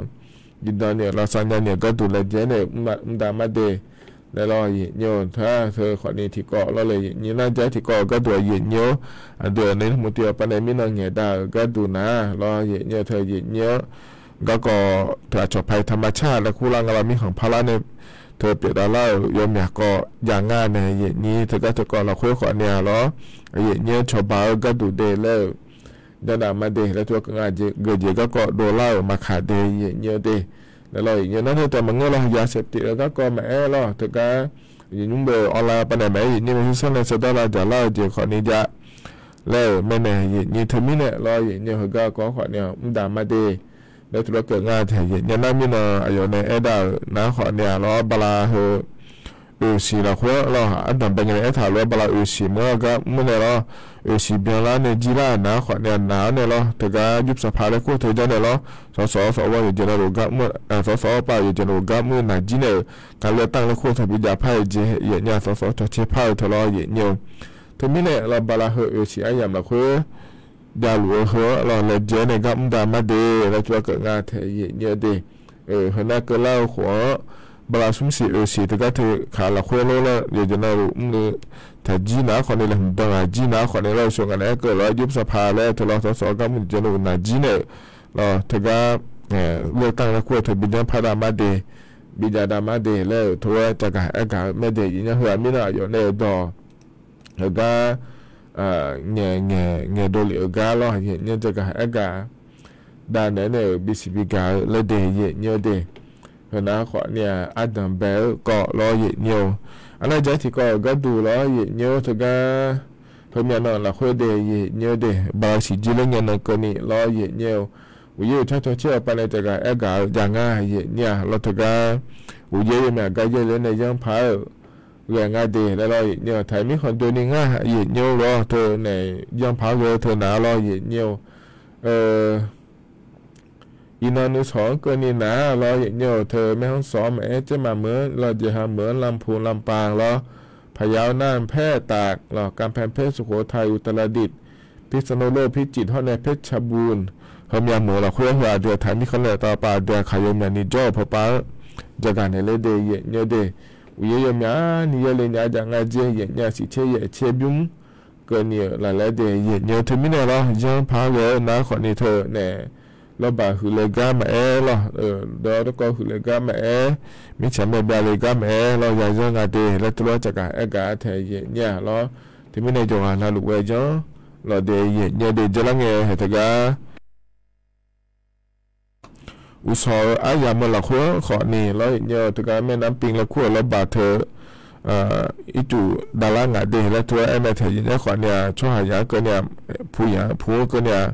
yidawv ni-euq lavsav nya ni-euq gharduq laejae nae mr dav ma de laer lawr, aqyuif nyir-eu. Taq-eu khawfni tiqkawv lawr le, aqyuif nyir. Nar jav-aer tiqkawv-euq gharduq, aqyuif nyir-eu, aqdui-euq nae mrmuiq tiv-eu pav nae mirnan ngaeq dav-euq gharduq nar lawr, aqyuif nyir-eu. Teu aqyuif nyir-eu garkawv teu aqcawq paq-iq taqma car laer kur lar nga lawr, mirkhanq parlar nae teu pyeuf dav lar-euq yawmyaq kawv jav ngar nae, aqyuif nyir. Teugar teukawv lafkhoer khawfni-a lawr, aqyuif nyir-eu, cawba-eu gharduq de laer-euq janr dav ma de laer teugar keuv ngar jeq, geujeq garkawv dovlar-euq maqkaq de, aqyuif nyir-eu de. Laer lawr, aqyuif nyir-eu. Nar teu taef maqngeur lawr, yasef tif-eu garkawv maqaer lawr, teugar aqyuif nymr beu online pav nae maqaer, aqyuif nyir-eu. Maershuir sanr nae sawdawr lavdzaq lar-eu jeq khawfni jav laer-euq mae nae, aqyuif nyir. Teumirnae lawr, aqyuif nyir-eu, heugar kawv khawfni-a mr dav ma de laer teugar keuv ngar taeq, aqyuif nyir. Nar mirnan aqyawf nae aerdav-euq nar khawfni-a lawr, bala heu oeqsiq lafkhoer lawr, ardanq bae ngae nae aertaq lof-aer bala oeqsiq maqngeur gar mr nae lawr, oeqsiq byanlar nae jir lar-euq nar khawf ni-a nar-awr nae lawr, teugar ยุบสภา laer kur-eu teu janrnaeq lawr, สส สว yawqjeq navluf gar mr-eu, สส ป. yawqjeq navluf gar mr-eu naqjir naeq-euq, การเลือกตั้ง laer kur-eu teu bijav par-eu jeq yaeq nya-a, สส cawqcaer par-eu teu lawr yaeq nya-eu. Teumirnae lawr bala heu oeqsiq aryamq lafkhoer javluf-eu heu-anr lawr laejae-aer nae gar mr da mar de laer tov-aer keuvnga taeq yaeq nya-eu de. Heunar keuvlar-eu khof-anr bala smr siq oeqsiq teugar teu kaq lafkhoer lor laer yawqjeq navluf mr-eu taqjir nar khawf ni laeqhmq dan ghaq jir nar khawf ni lawr-eu shawq ngaq naeq-aer keuv lawr ยุบสภา laer-eu teu lawr สส gar mr jeq navluf naqjir naeq-euq lawr teugar เลือกตั้ง laer kur-eu teu bijanr par da mar de, bijav da mar de laer-euq tov-aer jagaq aergaq-eu mae de yaeq nya. Heu-aq mirnae aqyawf nae-euq dawq heugar ngaeq ngaeq ngaeq dovlef-eu gar lawr yaeq nya jagaq aergaq dav naeq-aer nae-euq bisiq bigaq-eu laer de yaeq nya-eu de. Heunar khawf ni-a ardanq bae-eu kawv lawr yaeq nya-eu. Arnar jar tiqkawv-euq gharduq lawr yaeq nya-eu teugar heumyav nan lafkhoer de yaeq nya-eu de. Bala siqjir ler nya nan keuvni lawr yaeq nya-eu. Uqyaer-euq tsawrcawq caer-eu pav nae jagaq aergaq-eu jav ngar yaeq nya-a lawr teugar uqyaer yawmyaq gar yaer ler nae yanr paq-euq ghae nga de laer lawr yaeq nya-eu. Taq-euq mirkhanq doeni ngar yaeq nya-eu lawr teu naeq yanr paq-aer ghae-eu teu nar lawr yaeq nya-eu. Iqnan nuisawq-anr keuvni nar lawr yaeq nya-eu teu แม่ฮ่องสอน maqaer, เชียงใหม่ meuq-anr lawr, เชียงราย meuq-anr, ลำพูน ลำปาง lawr, พะเยา น่าน แพร่ ตาก lawr, กำแพงเพชร สุโขทัย อุตรดิตถ์ พิษณุโลก พิจิตร hawr nae เพชรบูรณ์ heumyav meuq lafkhoer heu aqdui-aq taq mirkhanq nae tavpav aqdui-aq kaq yawmyaq ni jawr-euq pawpav-anr jagaq naeq ler de yaeq nya de. Uqyaer yawmyaq ni yaer le nya jav nga jer yaeq nya. Siqcaer yaeq caer bymr keuvni-euq laflaer de yaeq nya-eu teumirnae lawr yanr paq-aer ghae-eu nar khawf ni teu naeq lawrbaq huiq le gar maqaer lawr, dawr darkawv huiq le gar maqaer, mirtsaq mae byav le gar maqaer lawr ya yanr nga de laer tov lawr jagaq aergaq-a taeq yaeq nya-a lawr. Teumirnae jawqghaq navluf ghae janr lawq de yaeq nya de. Jarlar ngae haeq teugar uqshawq-eu aryamq-eu lafkhoer-anr khawf ni lawr yaeq nya-eu teugar แม่น้ำปิง laer kur-euq lawrbaq teu ircuf davlar ngaq de laer tov-aer aer mae taeq yaeq nya khawf ni-aq tsawrhaq yaq-anr keuvni-aq, puq yaq puq-anr keuvni-aq,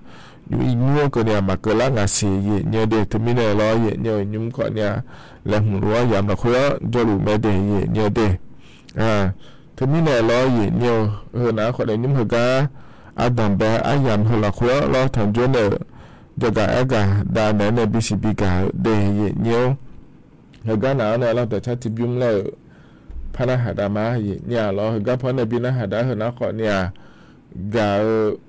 nymr-anr keuvni-aq maqkeuv lar ngaq siq yaeq nya de. Teumirnae lawr yaeq nya-eu nymr khawf ni-aq laeqhmq luf-anr yamq lafkhoer-anr jawrluf mae de yaeq nya de. Teumirnae lawr yaeq nya-eu heu nar khawf nae nymr heugar ardanq bae aryamq heu lafkhoer-anr lawr tanqjawr nae-euq jawrgaq aergaq dav naeq-aer nae bisiq bigaq-eu de yaeq nya-awr, heugar naq-anr nae lawr daqcar tiqbymr laer-euq par narhaq dav ma yaeq nya lawr. Heugar par nae bi narhaq dav heu nar khawf ni-aq gaq-eu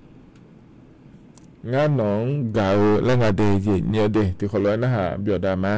ngar nawq-anr gaq-eu laer nga de yaeq nya de. Tiqkhawf lof-aer narhaq byawq dav ma.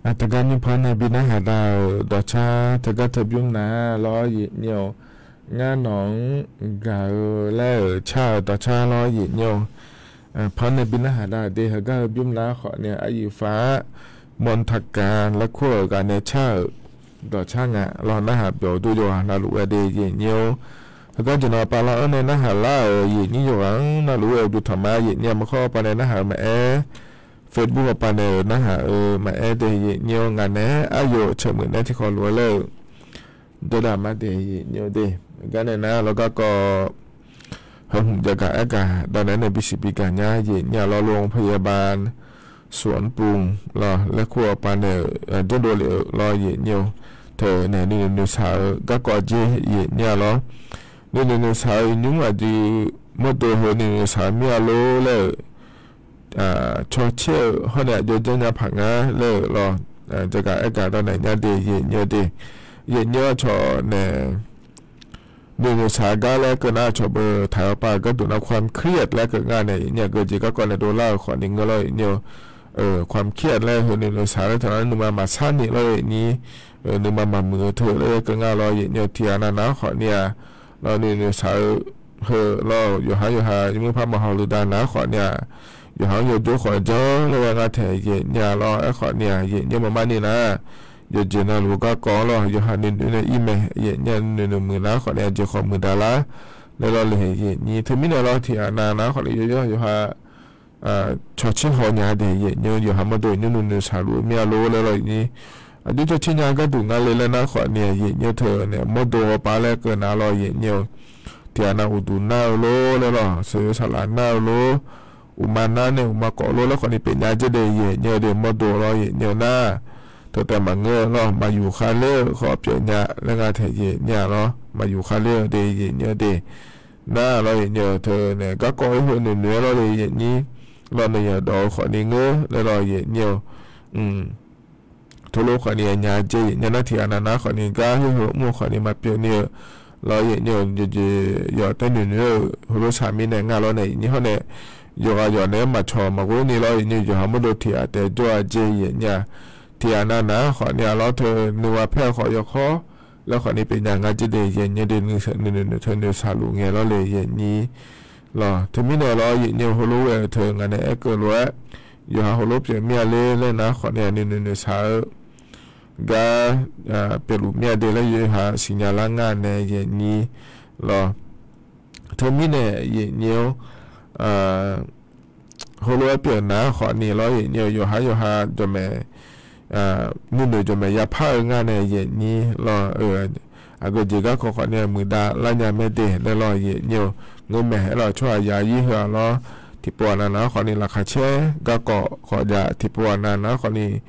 Teugar nymrpanr nae bi narhaq dav-euq dawqcar teugar teu bymr nar lawr yaeqnyir-awq. Ngar nawq-anr gaq-eu laer-euq car-euq dawqcar lawr yaeqnyir-awq. Panr nae bi narhaq dav-euq de heugar-eu bymr nar khawf ni-a aqyuif faq-ar, mawrtaq gaq laer kur-euq ghaq nae car-euq dawqcar nga lawr narhaq byawq dur yawqghaq navluf ghae de yaeqnyir-awr. Heugar jeq nawq pav lar-anr nae narhaq lar-euq yaeqnyir yawqghaq-anr navluf-eu uqduq tanqma yaeqnyir-a maqkhawr pav nae narhaq-eu maqaer, Facebook-awr pav nae-euq narhaq-eu maqaer de yaeqnyir-awr. Ngaq naeq-aer aqyawf-euq caeq muiq naeq-aer tiqkawv lof-aer laer-euq dawrdaq ma de yaeqnyir-awr de. Gar nae nar lawr garkawv heu hmq jav gaq aer gaq dawq naeq-aer nae bisiq bigaq nya yaeqnyir-a lawr lor พยาบาลสวนปรุง lawr laer kur-awr pav nae-euq jawrdov lef-euq lawr yaeqnyir-awr. Teu naeq nuinoeq noeqshaq-eu garkawv jeq yaeqnyir-a lawr. Nuinoeq noeqshaq-eu nymr aqdui mawrdo heu nuinoeq noeqshaq-eu mir-a lor laer-euq cawtser-euq hawr nae aqjox janrnya paq ngar laer-euq lawr. Jagaq aer gaq dawq naeq nya de yaeqnyir-awr de. Yaeqnyir-awr cawq naeq nuinoeq noeqshaq-eu gar laer keuv nar cawq beu taq-awr pav-eu gharduq nar ความเครียด laer keuv ngar nae yaeqnyir-a geujeq garkawv nae dovlar-euq khawf ni ngeur lawr yaeqnyir-awr. ความเครียด laer heu nuinoeq noeqshaq laer taq nar nuima maqsar ni lawr yaeqnyir, nuima maqmuiq-eu teu laer keuv ngar lawr yaeqnyir-awr. Tiqghaq nav nav-anr khawf ni-a lawr nuinoeq noeqshaq-eu heu lawr yawqha yawqha nymr par maqhaw luf dav nav-anr khawf ni-a, yawqha-anr yawjawr khawf janr laer ghae ngar taeq yaeqnyir-a lawr aerkhawf ni-a yaeqnyir maqmar ni nar yawqjeq navluf garkawv-anr lawr yawqha nuinoeq nae ir mae yaeqnyir-a nuinoeq muiq nav-anr khawf ni-a jeq khawf muiqdaq lar laer lawr le yaeqnyir. Teumirnae lawr tiqghaq nav nav-anr khawf ni yawjawr yawqha cawtser haw nya de yaeqnyir-awr yawqha mawrdo nymr nuinoeq noeqshaq luf-eu mir-a lor laer lawr yaeqnyir. Aqjox cawtser nya gharduq ngar le laer nar khawf ni-a yaeqnyir-awr teu nae mawrdo hawpav laer keuv nav lawr yaeqnyir-awr. Tiqghaq nav uqduq nar-eu lor laer lawr sheuqghae saqlaq nar-eu lor, uqma nar nae uqma kawf lor laer khawf ni pyeuf nya jer de yaeqnyir-awr de mawrdo lawr yaeqnyir-awr nar teu taef maqngeur lawr maqyuq khavler-eu khawf pyeuf nya laer ngar taeq yaeqnyir-a lawr maqyuq khavler-eu de yaeqnyir-awr de. Nar lawr yaeqnyir-awr teu nae garkawv-aer heu nuinoeq-aer lawr le yaeqnyir lawr nae yadawq-eu khawf ni ngeur laer lawr yaeqnyir-awr. Teulof khawf ni aqnya jer yaeqnyir nar tiqghaq nav nav khawf ni gar heu heu mr-eu khawf ni maqpyeuf ni-eu lawr yaeqnyir-awr jeqjeq yawf taer nuinoeq-eu heulof saq mirnae ngar lawr nae yaeqnyir hawr nae yawqghaq yawf naeq-aer maqcawq maqghoer ni lawr yaeqnyir yawqha mawrdo tiqghaq taef jawr-a jer yaeqnyir-a. Tiqghaq nav nav khawf ni-a lawr teu nuiwa paer-eu khawf yawkawr laer khawf ni pyeuf nya ngar jer de yaeqnyir de nuinoeq teu noeqshaq luf ngae lawr le yaeqnyir lawr. Teumirnae lawr yaeqnyir heulof ghae-eu teu ngaq nae aerkeuv lof-aer yawqha heulof pyeuf mir-a ler laer nar khawf ni-a nuinoeq noeqshaq-eu gar pyeufluf mir-a de laer yawqha siqnya lar ngar nae yaeqnyir lawr. Teumirnae yaeqnyir-awr heulof-aer pyeuf nar khawf ni lawr yaeqnyir-awr yawqha yawqha jawqmaeq nuinoeq jawqmaeq yapar-eu ngar nae yaeqnyir lawr-eu aqgeujeq garkawv khawf ni-a muiqdav lar nya mae de laer lawr yaeqnyir-awr. Ngeurmaeq aer lawr tsawrhaq ya ir heu-a lawr tiqpov aqnav nav-anr khawf ni laqkhaq caer garkawv khawf jaq tiqpov aqnav nav-anr khawf ni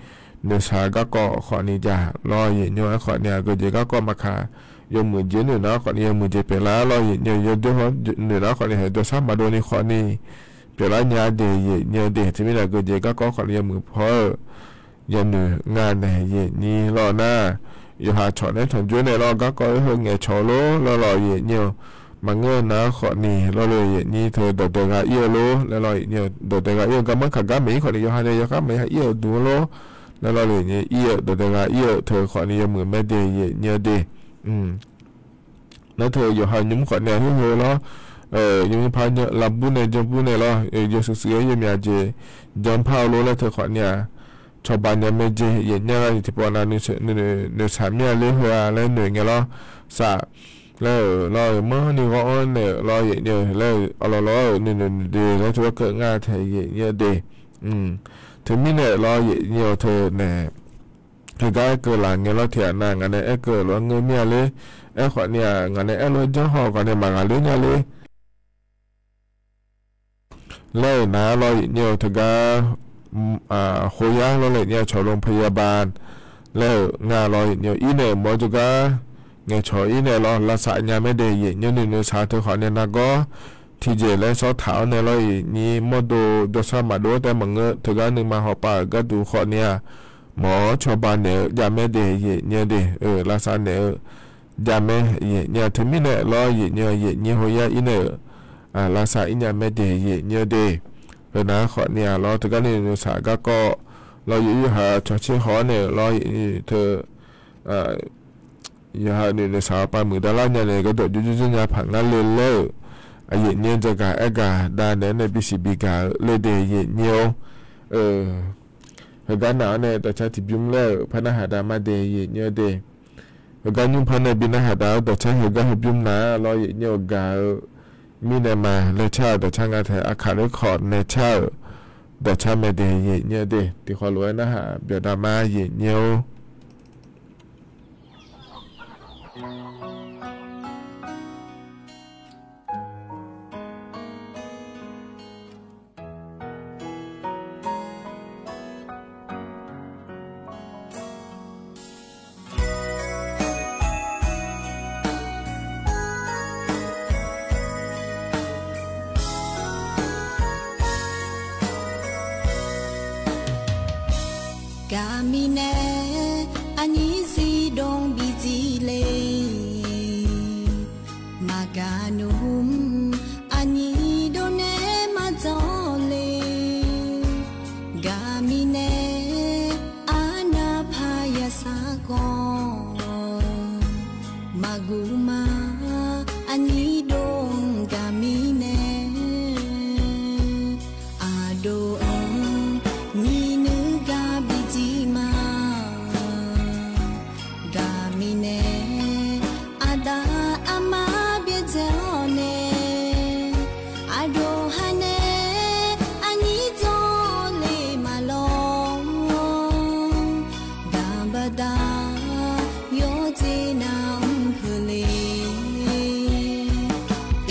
noeqshaq garkawv khawf ni jaq lawr yaeqnyir-awr aerkhawf ni aqgeujeq garkawv maqkaq yawmuiq jeq noeq nav-anr khawf ni yawmuiq jeq pyeuflar lawr yaeqnyir-awr yawdoer hawr noeq nav-anr khawf ni haeq jawrshar maqdov ni khawf ni pyeuflar nya de yaeqnyir-awr de. Teumirnae aqgeujeq garkawv khawf ni yawmuiq paw-eu yawnoeq nga nae yaeqnyir lawr nar yawqha cawq nae tanqjoer nae lawr garkawv-aer heu ngaeqcawq lor laer lawr yaeqnyir-awr maqngeur-eu nav-anr khawf ni lawr le yaeqnyir teu dawqdae gha ir-eu lor laer lawr yaeqnyir-awr dawqdae gha ir-eu garmanr kaq gar maeq-ir khawf ni yawqha nae yawkhav maeq-ir ha ir-euq duq-anr lor laer lawr le yaeqnyir ir-eu dawqdae gha ir-eu teu khawf ni yawmuiq mae de yaeqnyir-awr de. Nar teu yawqha nymr khawf ni-a heuheu lawr nymr par lavbur nae janbur nae lawr yawshuif shuif-aer yawmyaq jeq janpar-eu lor laer teu khawf ni-a cawba nya mae jeq yaeqnyir-a tiqpov nav noeqshaq mir-a ler heu-a laer noeq ngae lawr saf laer-euq lawr-euq manrni ghawr-anr naeq-euq lawr yaeqnyir-eu laer-euq awqlawq lawr-euq nuinoeq noeq de laer teu garkeuv ngar taeq yaeqnyir-eu de. Teumirnae lawr yaeqnyir-eu teu nae heugar aerkeuv laf ngae lawr tiqghaq nav ngaq nae aerkeuv lof-aer ngeur mir-a ler. Aerkhawf ni-a ngaq nae aerlof-aer janr haw-eu khawf ni maqghaqler nya ler laer-euq nav lawr yaeqnyir-eu teugar hoyar lawr le yaeqnyir-a cawq โรงพยาบาล laer-euq nga lawr yaeqnyir-eu ir nae-euq mawr jawrgar ngaeqcawq ir nae lawr lavsav nya mae de yaeqnyir nuinoeq saq teu khawf ni nargawr tiqjeq laer sawr taq-awr nae lawr yaeqnyir mawrdo jawrshar maqdov-aer taef maqngeur teugar nuima hawpav-euq gharduq khawf ni-a mawq-awr cawba naeq-eu jav mae de yaeqnyir de-euq lavsav naeq-eu jav mae yaeqnyir-a teumirnae lawr yaeqnyir yaeqnyir hoyar ir nae-euq lavsav ir nya mae de yaeqnyir de. Heunav khawf ni-a lawr teugar nuinoeq saq garkawv lawr, yawqha cawqtser haw-awr nae-euq lawr, teu yawqha noeqnoeq saq-awr pav muiq davlar nya nae gardawq jawrjawr nya paq ngar le laer-euq, aqyuif aqnyir-anr jagaq aergaq dav naeq-aer nae bisiq bigaq-eu le de, aqyuif aqnyir-or. Heugar naq-awr nae dawqcar tiqbymr laer-euq par narhaq dav ma de, aqyuif aqnyir-eu de. Heugar nymr par nae bi narhaq dav-eu dawqcar heugar heubymr nar lawr, aqyuif aqnyir-eu gaq-eu mirnae ma laer car-euq dawqcar nga taef, aqkaq lor khawf nae car-euq dawqcar mae de, aqyuif aqnyir-eu de. Tiqkhawf lof-aer narhaq byawq dav ma, aqyuif aqnyir-or. Gaqmiq nae aqnyir zifdov bidzir le. Maqgaq nmr aqnyir dov nae maqdzawr le. Gaqmiq nae arnav paq yasar khawf maqguv ma. Aqnyir dov gaqmiq nae aqdov-anr nyiq nuir gar bidzir ma. Gaqmiq nae aqda aqma byaerdzae-awr nae, aqdov ha nae aqnyir dzawr le maqlawr. Gaq baqda yawdzer nar mr peuq le.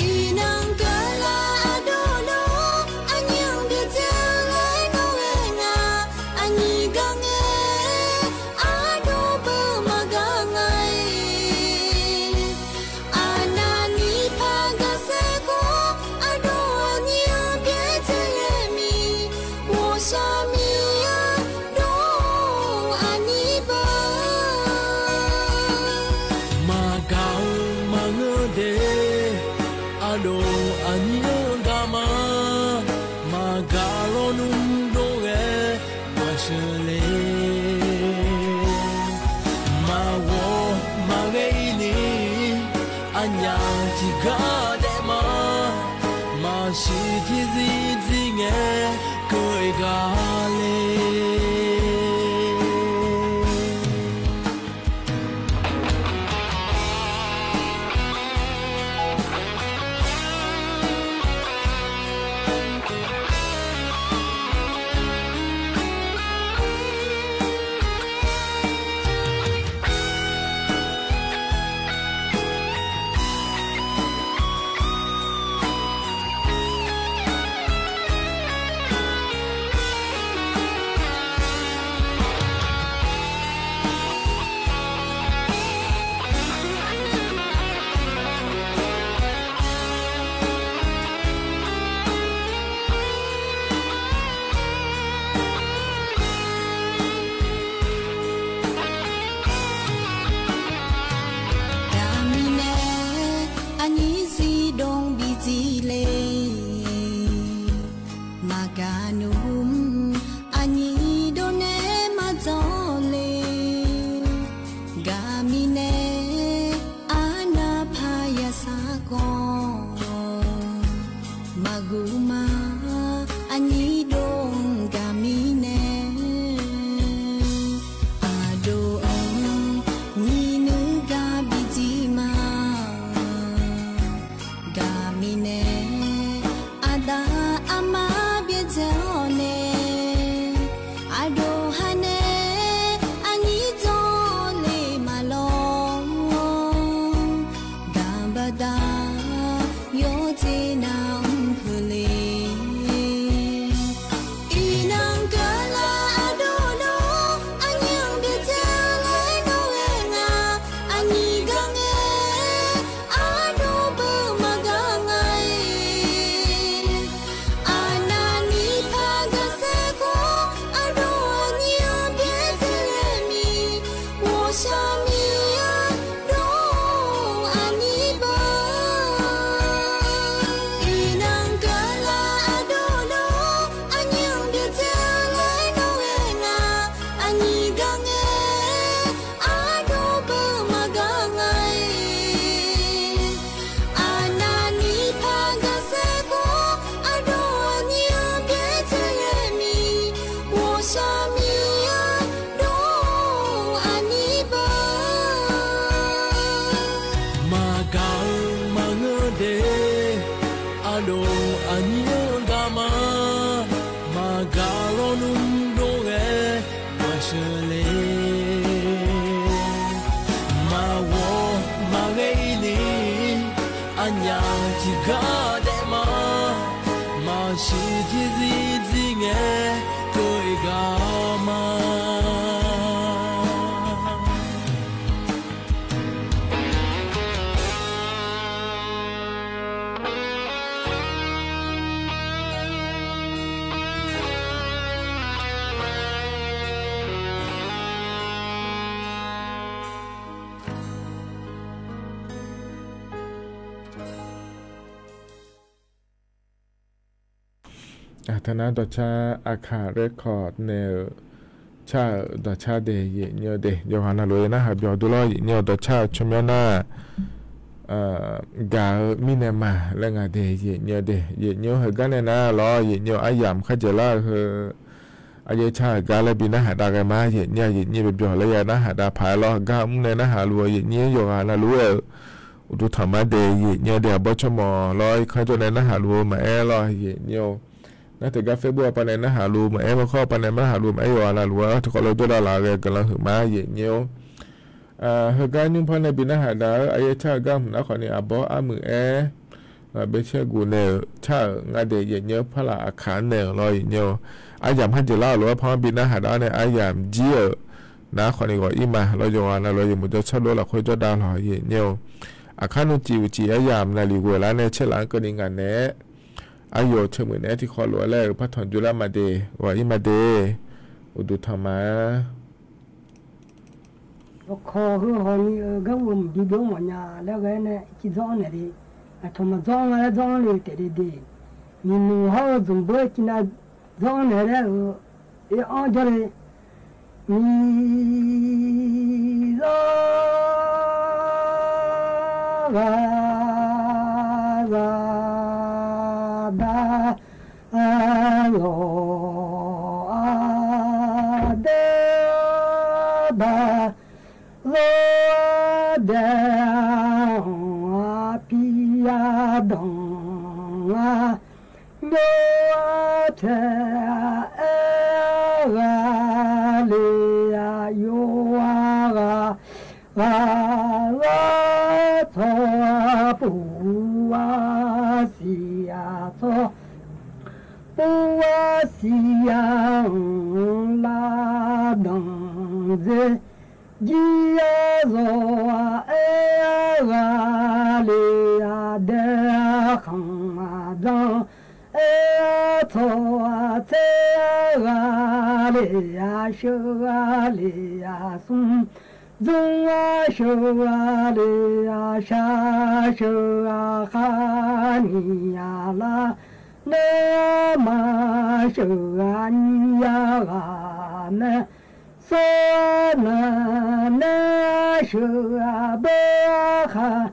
Iqnan keuvlar aqdov dov aqnyir-anr byaerdzae-eu laer nawr ghae nga. Aqnyir gar ngae aqdov beu maqgaq nga-iq. Aqnavni par gaqsaer khawf aqdov aqnyir-anr byaerdzae-eu miq ghawqshaq miqya dov aqnyir beu. Maqgaq-eu maqngeur de, aqdov aqnyir-anr gaq ma. Maqgaq lawnmr dov ghae maqsheuq le. Maqghawq maqghae-ir ni aqnyaf tiqgar daef ma. Maqsiq tiqzir zir ngae keuv-eu gaq le. Gaqmiq nae aqnyir zifdov bidzir le. Maqgaq nmr aqnyir dov nae maqdzawr le. Gaqmiq nae arnav paq yasar khawf maqguv ma. Aqnyir dov gaqmiq nae aqdov-anr nyiq nuir gar bidzir ma. Gaqmiq nae aqda aqma byaerdzae-awr nae, aqdov ha nae aqnyir dzawr le maqlawr-awr, gaq baqda yawdzer nar mr peuq le. Aqtaqnar dawqcar Aqkaq Record nae-euq car-euq dawqcar de, yaefnyir-eu de, yawqghaq navluf-aer narhaq byawq dur lawr. Yaefnyir-eu dawqcar-eu tsawrmyanr nar, gaq-eu mirnae ma laer nga de, yaefnyir-eu de. Yaefnyir-eu heugar nae nar lawr, yaefnyir-eu aryamq kharjaeq lar-eu heu, aryaer car-euq gar laer bi narhaq dav ghae ma. Yaefnyir-a yaefnyir byawq laer ya narhaq dav paq-aer lawr. Gar mr nae narhaq luf-eu yaefnyir yawqghaq navluf-aer-euq uqduq tanq ma de, yaefnyir-eu de. Arbawr tsawrmawq lawr, irkanr jawr nae narhaq luf-eu maqaer lawr, yaefnyir-eu. Nar teugar Facebook-a paq nae narhaq luf maqaer, maqkhawr paq nae narhaq luf maqaer, yawqghaq navluf-aer tiqkawv lof jawrdav laf ghae guiqlanq huiq ma, yaefnyir-eu. Heugar nymr par nae bi narhaq dav-eu aryaer car-eu gar hmq nar khawf ni arbawr armuiq aer, ngaq bae caer guf nae-euq car-euq nga de, yaefnyir-eu. Parlaq Aqkaq-anr nae-euq lawr, yaefnyir-eu. Aryamq kharjaeq lar-euq lof-aer par-anr bi narhaq dav-awr nae aryamq jir-euq nar khawf ni ghawq ir ma lawr. Yawqghaq navluf-aer yawmuiq jawr tsawrlof lafkhoer jawrdav lawq, yaefnyir-eu. Aqkar nuiciq uqcif aryamq naqliq ghoeq lar nae caerlaf-anr keuvni ngaq naeq-aer, aqyawf teumeq naeq-aer tiqkawv lof-aer laer-euq partanq jov lar ma de, ghawq ir ma de, uqduq tanq ma. Yawkawq heu hawni-eu gar ghov mqdui byov mawfnya laer ghae-aer nae ircif dzawr-anr naeq le. Aqcawq maqdzawr-anr nga laer dzawr-anr le taef le de. Nyiq nmq hawr-eu zmq beu-aer civnav dzawr-anr naeq laer-euq oe-anr jawr le. Miqzaq ghaq zaqdar lawq-a, daer-a daq, zawr-a dae-anr-a, pi-a danq-a, nymr-a tae-a, aer-a ghaq le-a, yawr-a ghaq, ghaq lar tsawr-a, puq-a siq-a tsawr, puq-a siq-a anq lar danq dzer, jir-a zawr-a aer-a ghaq le-a, dae-a khanq-a dzanr, aer-a tsawr-a tser-a ghaq le-a, sheu-a le-a smr, dzmr-a sheu-a le-a shar, sheu-a khar nyiq-a lar, nae-a maqsheuq-a nyiq-a ghaq mae, sawr-a naq nae-a sheuq-a beu-a khaq,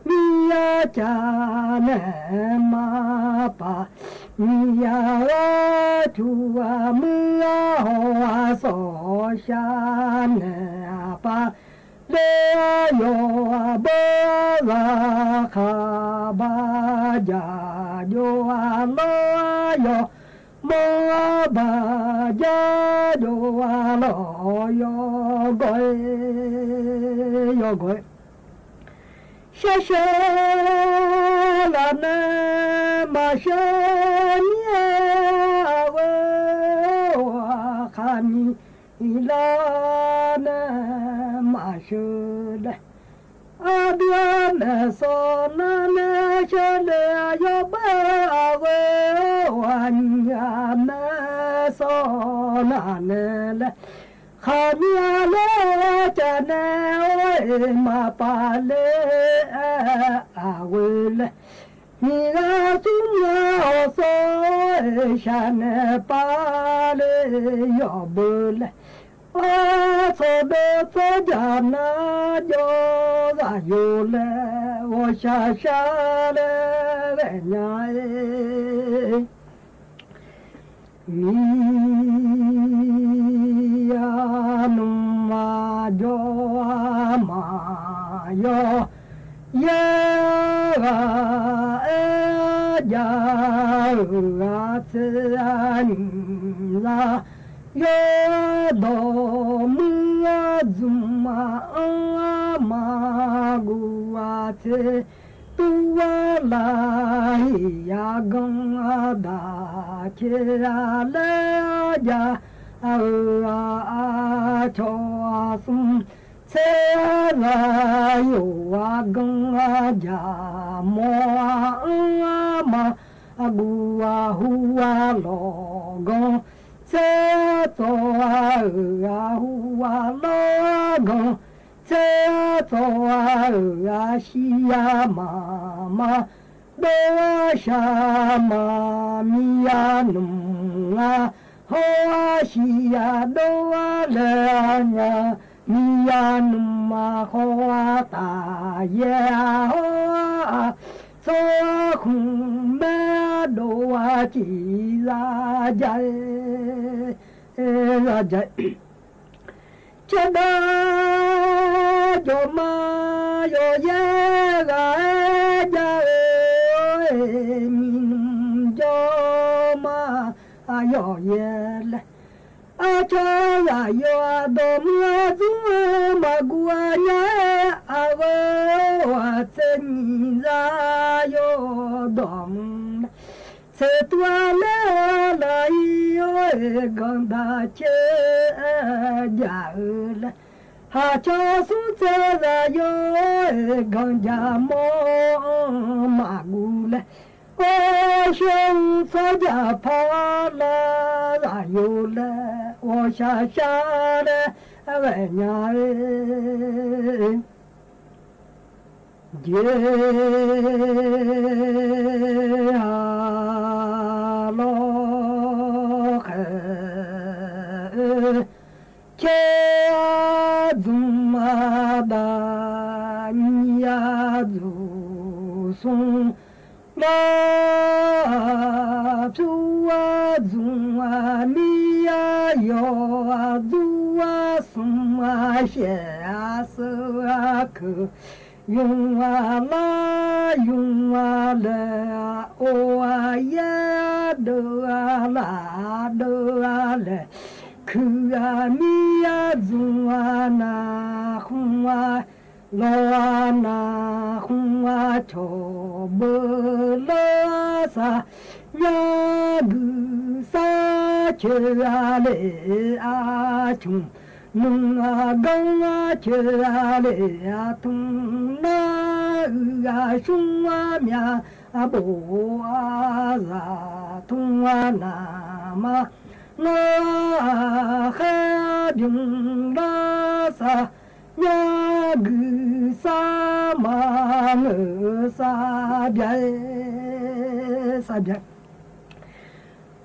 nyiq-a cav nae maqpaf, nyiq-a ghaq cuq-a muir-a haw-a sawq shar nae-a par, le-a yawq-a beu-a zaqkhav bar jaq jov-a lawr-a yawq, mawr-a baq jar jov-a lawq, yawgawq-e, yawgawq-e. Shar shar laf nae maqshar nir-a, aqghoe-or, khaqmiq lar nae maqshar laer, aqdui-aq maeqsawq nar nae shar le-a, yawbaq aqghoe-or, aqnyiq-aq maeqsawq nar nae laer, khaqmiq-a lar caf nae or-eq maqpaf ler-aer aqghoe laer, nyiq ghaq smr ghaq hawq sawr-eq shaq nae par le yawqbeu laer, aqcawq deuq tsawrjaq nar jawr zaqyo laer ghawqshaq shar laer ghaenya-e. Miqyaer nmr-aq jawr-a maqyawf, yaer ghaq aer-a jav-euq ghaq tser-a nyiq lar, yawdawq muir-a zmq-a anr-a maqguv-a tser, tur-a lav hiq-a ganr-a daq caer-a laer-a jav-euq-aq, aqcawq-aq smr tser-a zaqyo-a ganr-a jaq mawr-a anr-a maqguv-a hu-a lawq ganr tser-a tsawq-a-euq-a hu-a lawr ganr tser-a tsawq-a-euq-a shir-a maqma dov-ar shaqma miqya nmr-a, hawr-ar shiq ya dov-ar laer nya, miqya nmr-a hawr-ar taf yaer-a hawr-ar, tsawrhaq khmq maer-a dov-ar ciq za ja-aer, za ja-aer. Cardar jawqma yawqyaer ghaq-aer jav-eu, miqnmq jawrma yawqyaer laer, aqcawq zaqyo-aq dawqmur-a dzmr-eu maqguv-a nya-aer, aqgeu-or aqtser nyiq za yo dawqmur laer, tseqtuv-a laer-a laq-ir-or-e, ganqdaq caer-aer jav-eu laer, haqcawq smr tser zaqyo-or-e, ganqjaq mawr-anr maqguv laer, or shoer-eu tsawrjaq par lar zaqyo laer, ghawqshaq shar laer ghae nya-aer. Jeqha lawr khaeq-eu, caer-a dzmq-a daq, nyiq-a dzuq smr lar, pyur-a dzmq-a mir-a yawq-a dur-a smr-a shaef-a seur-a keuq, ymq-a lar ymq-a laeq-a or-a yaer-a deuv-a laf deuv-a laeq, kuiq-a mir-a dzmq-a naqkhmq-a lawq-a naqkhmq-a cawq beu lar sar, nyar guiqsar coeq-a lef-a cmq, nmq-a ganr-a coeq-a lef-a tmr nar, uiq-a shmr-a myav bof-a zaq tmr-a naqma ngeur-a khaer bymq lar sar, nyar guiqsar maqngeur sar bya-aer, sar bya-aer.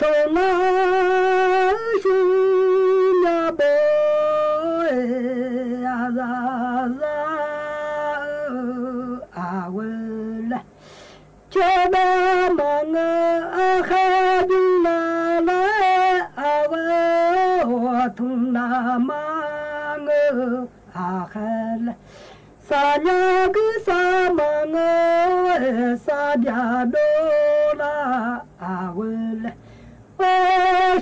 Tawqnar-eu shmr nya bof-aer, aqzaqzaq-eu aqghoe laer, cawba maqngeur-a khaer bymq lar lar-aer, aqghoe-or tmr naqma ngeur-eu aqkhaer laer, saqnya guirsar maqngeur-aer sar byaq dov lar aqghoe laer, or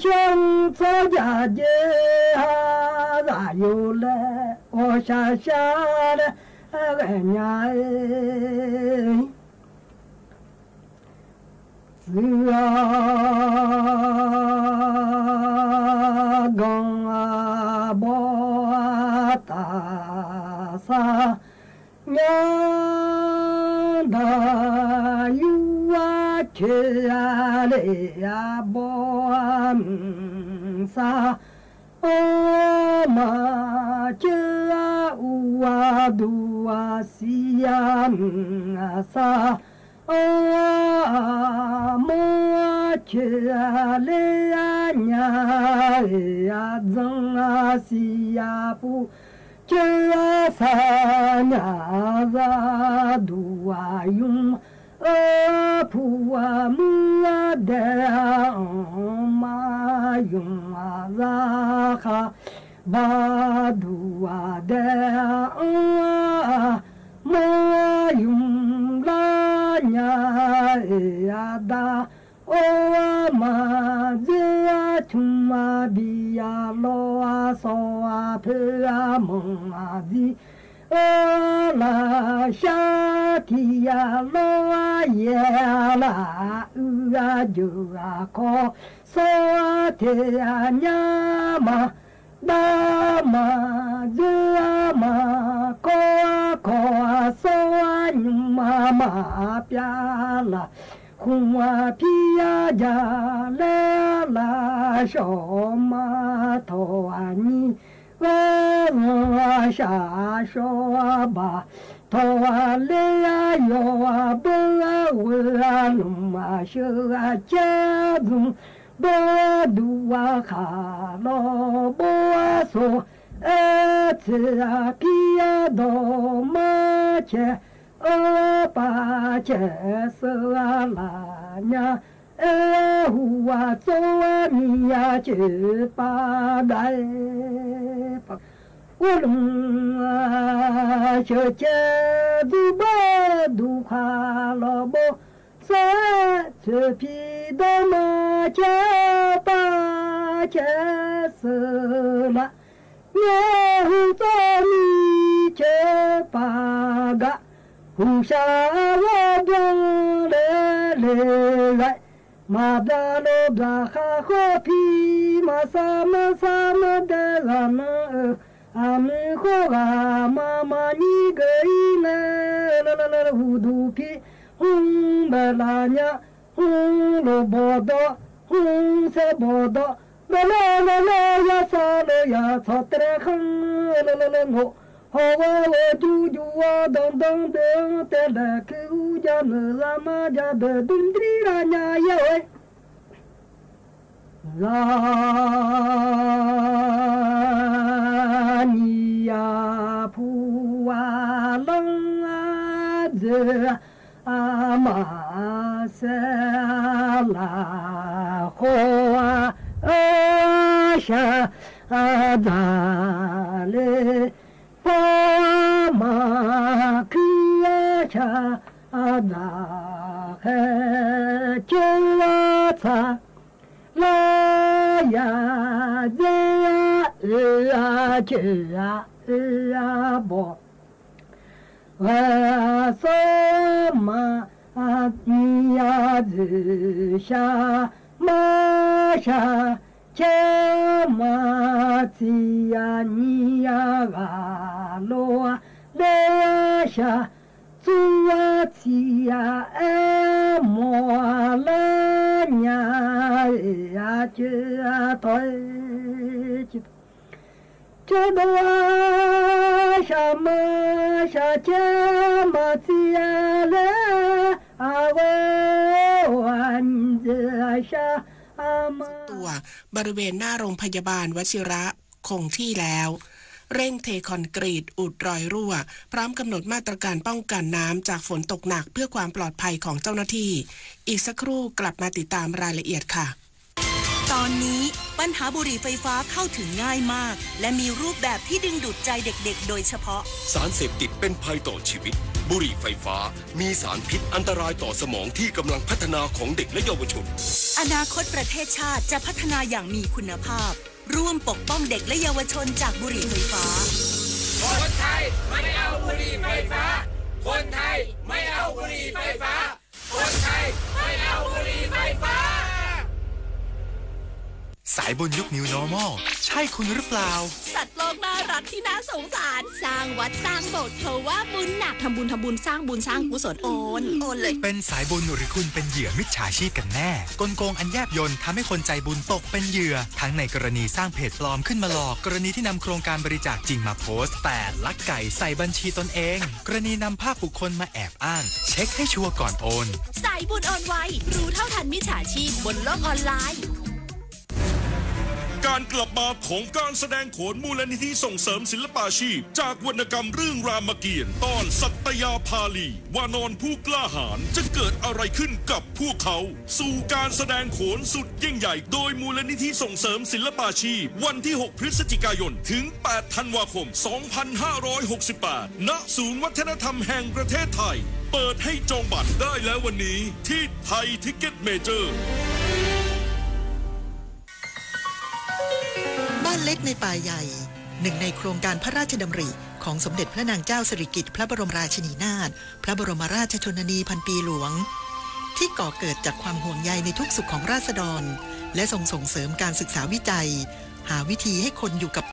shoer-eu tsawrjaq jeqha zaqyo laer, ghawqshaq shar laer ghae nya-aer. Tsuiq-a ganq-a bawr-a taf sar, nyanrdaq yur-a coeq-a lef-a bawr-a mq sar, anr-a maqcoer-a uv-a duq-a sir-a mq-a sar, anr-a mawr-a coeq-a ler-a nya-aer-a dzanr-a sir-a puv, coer-a sar nya-a zar duq-a ymr-eu puq-a mur-a dae-a anr-ma ymq-a zar khar, bar duq-a dae-a anr-a mawr-a ymq lar nya-aer-a dar, or-a maqdzer-a cmq-a bi-a lawr-a sawr-a poer-a manq-a zir-eu lafshar tiq-a lawr-a yaer-a laf uiq-a jeuq-a kawr, sawr-a teq-a nyar ma, dar maqdzer-a maqkawr-a kawq-a sawr-a nymr-a maqpyav laf, khmq-a pir-a jaq laer-a lafshawq ma tawq-a nyir Ghar zanq-a shaq shawr-a baq tawq-a ler-a yawq-a beur-a ghoe-a lmq-a sheu-a caer-a zmq beur-a duq-a khaq lawr bor-a soq aer tsoeq-a pir-a dawq mar cae eur pav cae seur-a laf nya aer huq-a tsawr-a miq-a coeq pav daef-aer Ghoe lmq-a sheuq cae duq beur duq khaq lawq bor sar tsoeq pir dawr mar cae pav cae seur laf Nyaer hu tsawrni coeq pav gaq, huqshaq ghawr byan laer le ghae, maqbya lo byaq khar khawr pi, maqsar mar sar mar dae ghaq nan-eu, aqmuiq khawr ghaq ma maqnyir geu-ir nae, huqduq pi, hmr bae laf nya, hmr lof bawqdawr, hmr saer bawqdawr, lawrlaer lawrlaer yar sar lo yaq tsawq tae khanr, lawrlaer lawrlaer ngoq, hawq ghae ghae jur jur-awr danqdanr doe-anr tae laeq kuir ur ja meuq ghar mar ja deuq dmr dmr lar nya yaer-aer, zanq nyiq yaq pu-a lanr-a dzoeq-a maqsaer lafkhawf-a, arshaq dzaqler paw-a maqkuir arshaq dzaq khaer coer-a tsaq lar yaq dzer-a oe-a coeq-a oe-a bawq ghae-a sawr ma nyiq yaq dzoeq shaq mar shaq caer ma tsiq yaq nyiq yaq ghaq lo-a ler-a shaq tsur-a tsiq yaq aer mawq-a lar nya oe-a coeq-a tawq-aer Cawrdov-a shaqma shaqcaer maqtsiq-a laer-a ghoe-a nyiq dzoeq-a shaq-a ma ตัว บริเวณหน้าโรงพยาบาลวชิระคงที่แล้ว เร่งเทคอนกรีตอุดรอยรั่ว พร้อมกำหนดมาตรการป้องกันน้ำจากฝนตกหนักเพื่อความปลอดภัยของเจ้าหน้าที่ อีกสักครู่กลับมาติดตามรายละเอียดค่ะ ตอนนี้ปัญหาบุหรี่ไฟฟ้าเข้าถึงง่ายมาก และมีรูปแบบที่ดึงดูดใจเด็กๆโดยเฉพาะ สารเสพติดเป็นภัยต่อชีวิต บุหรี่ไฟฟ้ามีสารพิษอันตรายต่อสมองที่กำลังพัฒนาของเด็กและเยาวชน อนาคตประเทศชาติจะพัฒนาอย่างมีคุณภาพ ร่วมปกป้องเด็กและเยาวชนจากบุหรี่ไฟฟ้า คนไทยไม่เอาบุหรี่ไฟฟ้า คนไทยไม่เอาบุหรี่ไฟฟ้า คนไทยไม่เอาบุหรี่ไฟฟ้า สายบุญยุค New Normal ใช่คุณหรือเปล่า สัตว์โลกน่ารักที่น่าสงสาร สร้างวัดสร้างโบสถ์เขาว่าบุญหนัก ทำบุญทำบุญสร้างบุญสร้างกุศล โอน โอนเลย เป็นสายบุญหรือคุณเป็นเหยื่อมิจฉาชีพกันแน่ กลโกงอันแยบยลทำให้คนใจบุญตกเป็นเหยื่อ ทั้งในกรณีสร้างเพจปลอมขึ้นมาหลอก กรณีที่นำโครงการบริจาคจริงมาโพสต์ แต่ลักไก่ใส่บัญชีตนเอง กรณีนำภาพบุคคลมาแอบอ้าง เช็คให้ชัวร์ก่อนโอน สายบุญโอนไว รู้เท่าทันมิจฉาชีพบนโลกออนไลน์ การกลับมาของการแสดงโขนมูลนิธิส่งเสริมศิลปาชีพ จากวรรณกรรมเรื่องรามเกียรติ์ ตอนสัตยาภาลี วานรผู้กล้าหาญ จะเกิดอะไรขึ้นกับพวกเขา สู่การแสดงโขนสุดยิ่งใหญ่ โดยมูลนิธิส่งเสริมศิลปาชีพ วันที่ หก พฤศจิกายน ถึง แปด ธันวาคม สองพันห้าร้อยหกสิบแปด ณ ศูนย์วัฒนธรรมแห่งประเทศไทย เปิดให้จองบัตรได้แล้ววันนี้ที่ไทยทิกเก็ตเมเจอร์ บ้านเล็กในป่าใหญ่ หนึ่งในโครงการพระราชดำริของสมเด็จพระนางเจ้าสิริกิติ์พระบรมราชินีนาถ พระบรมราชชนนีพันปีหลวง ที่ก่อเกิดจากความห่วงใยในทุกสุขของราษฎร และทรงส่งเสริมการศึกษาวิจัย หาวิธีให้คนอยู่กับ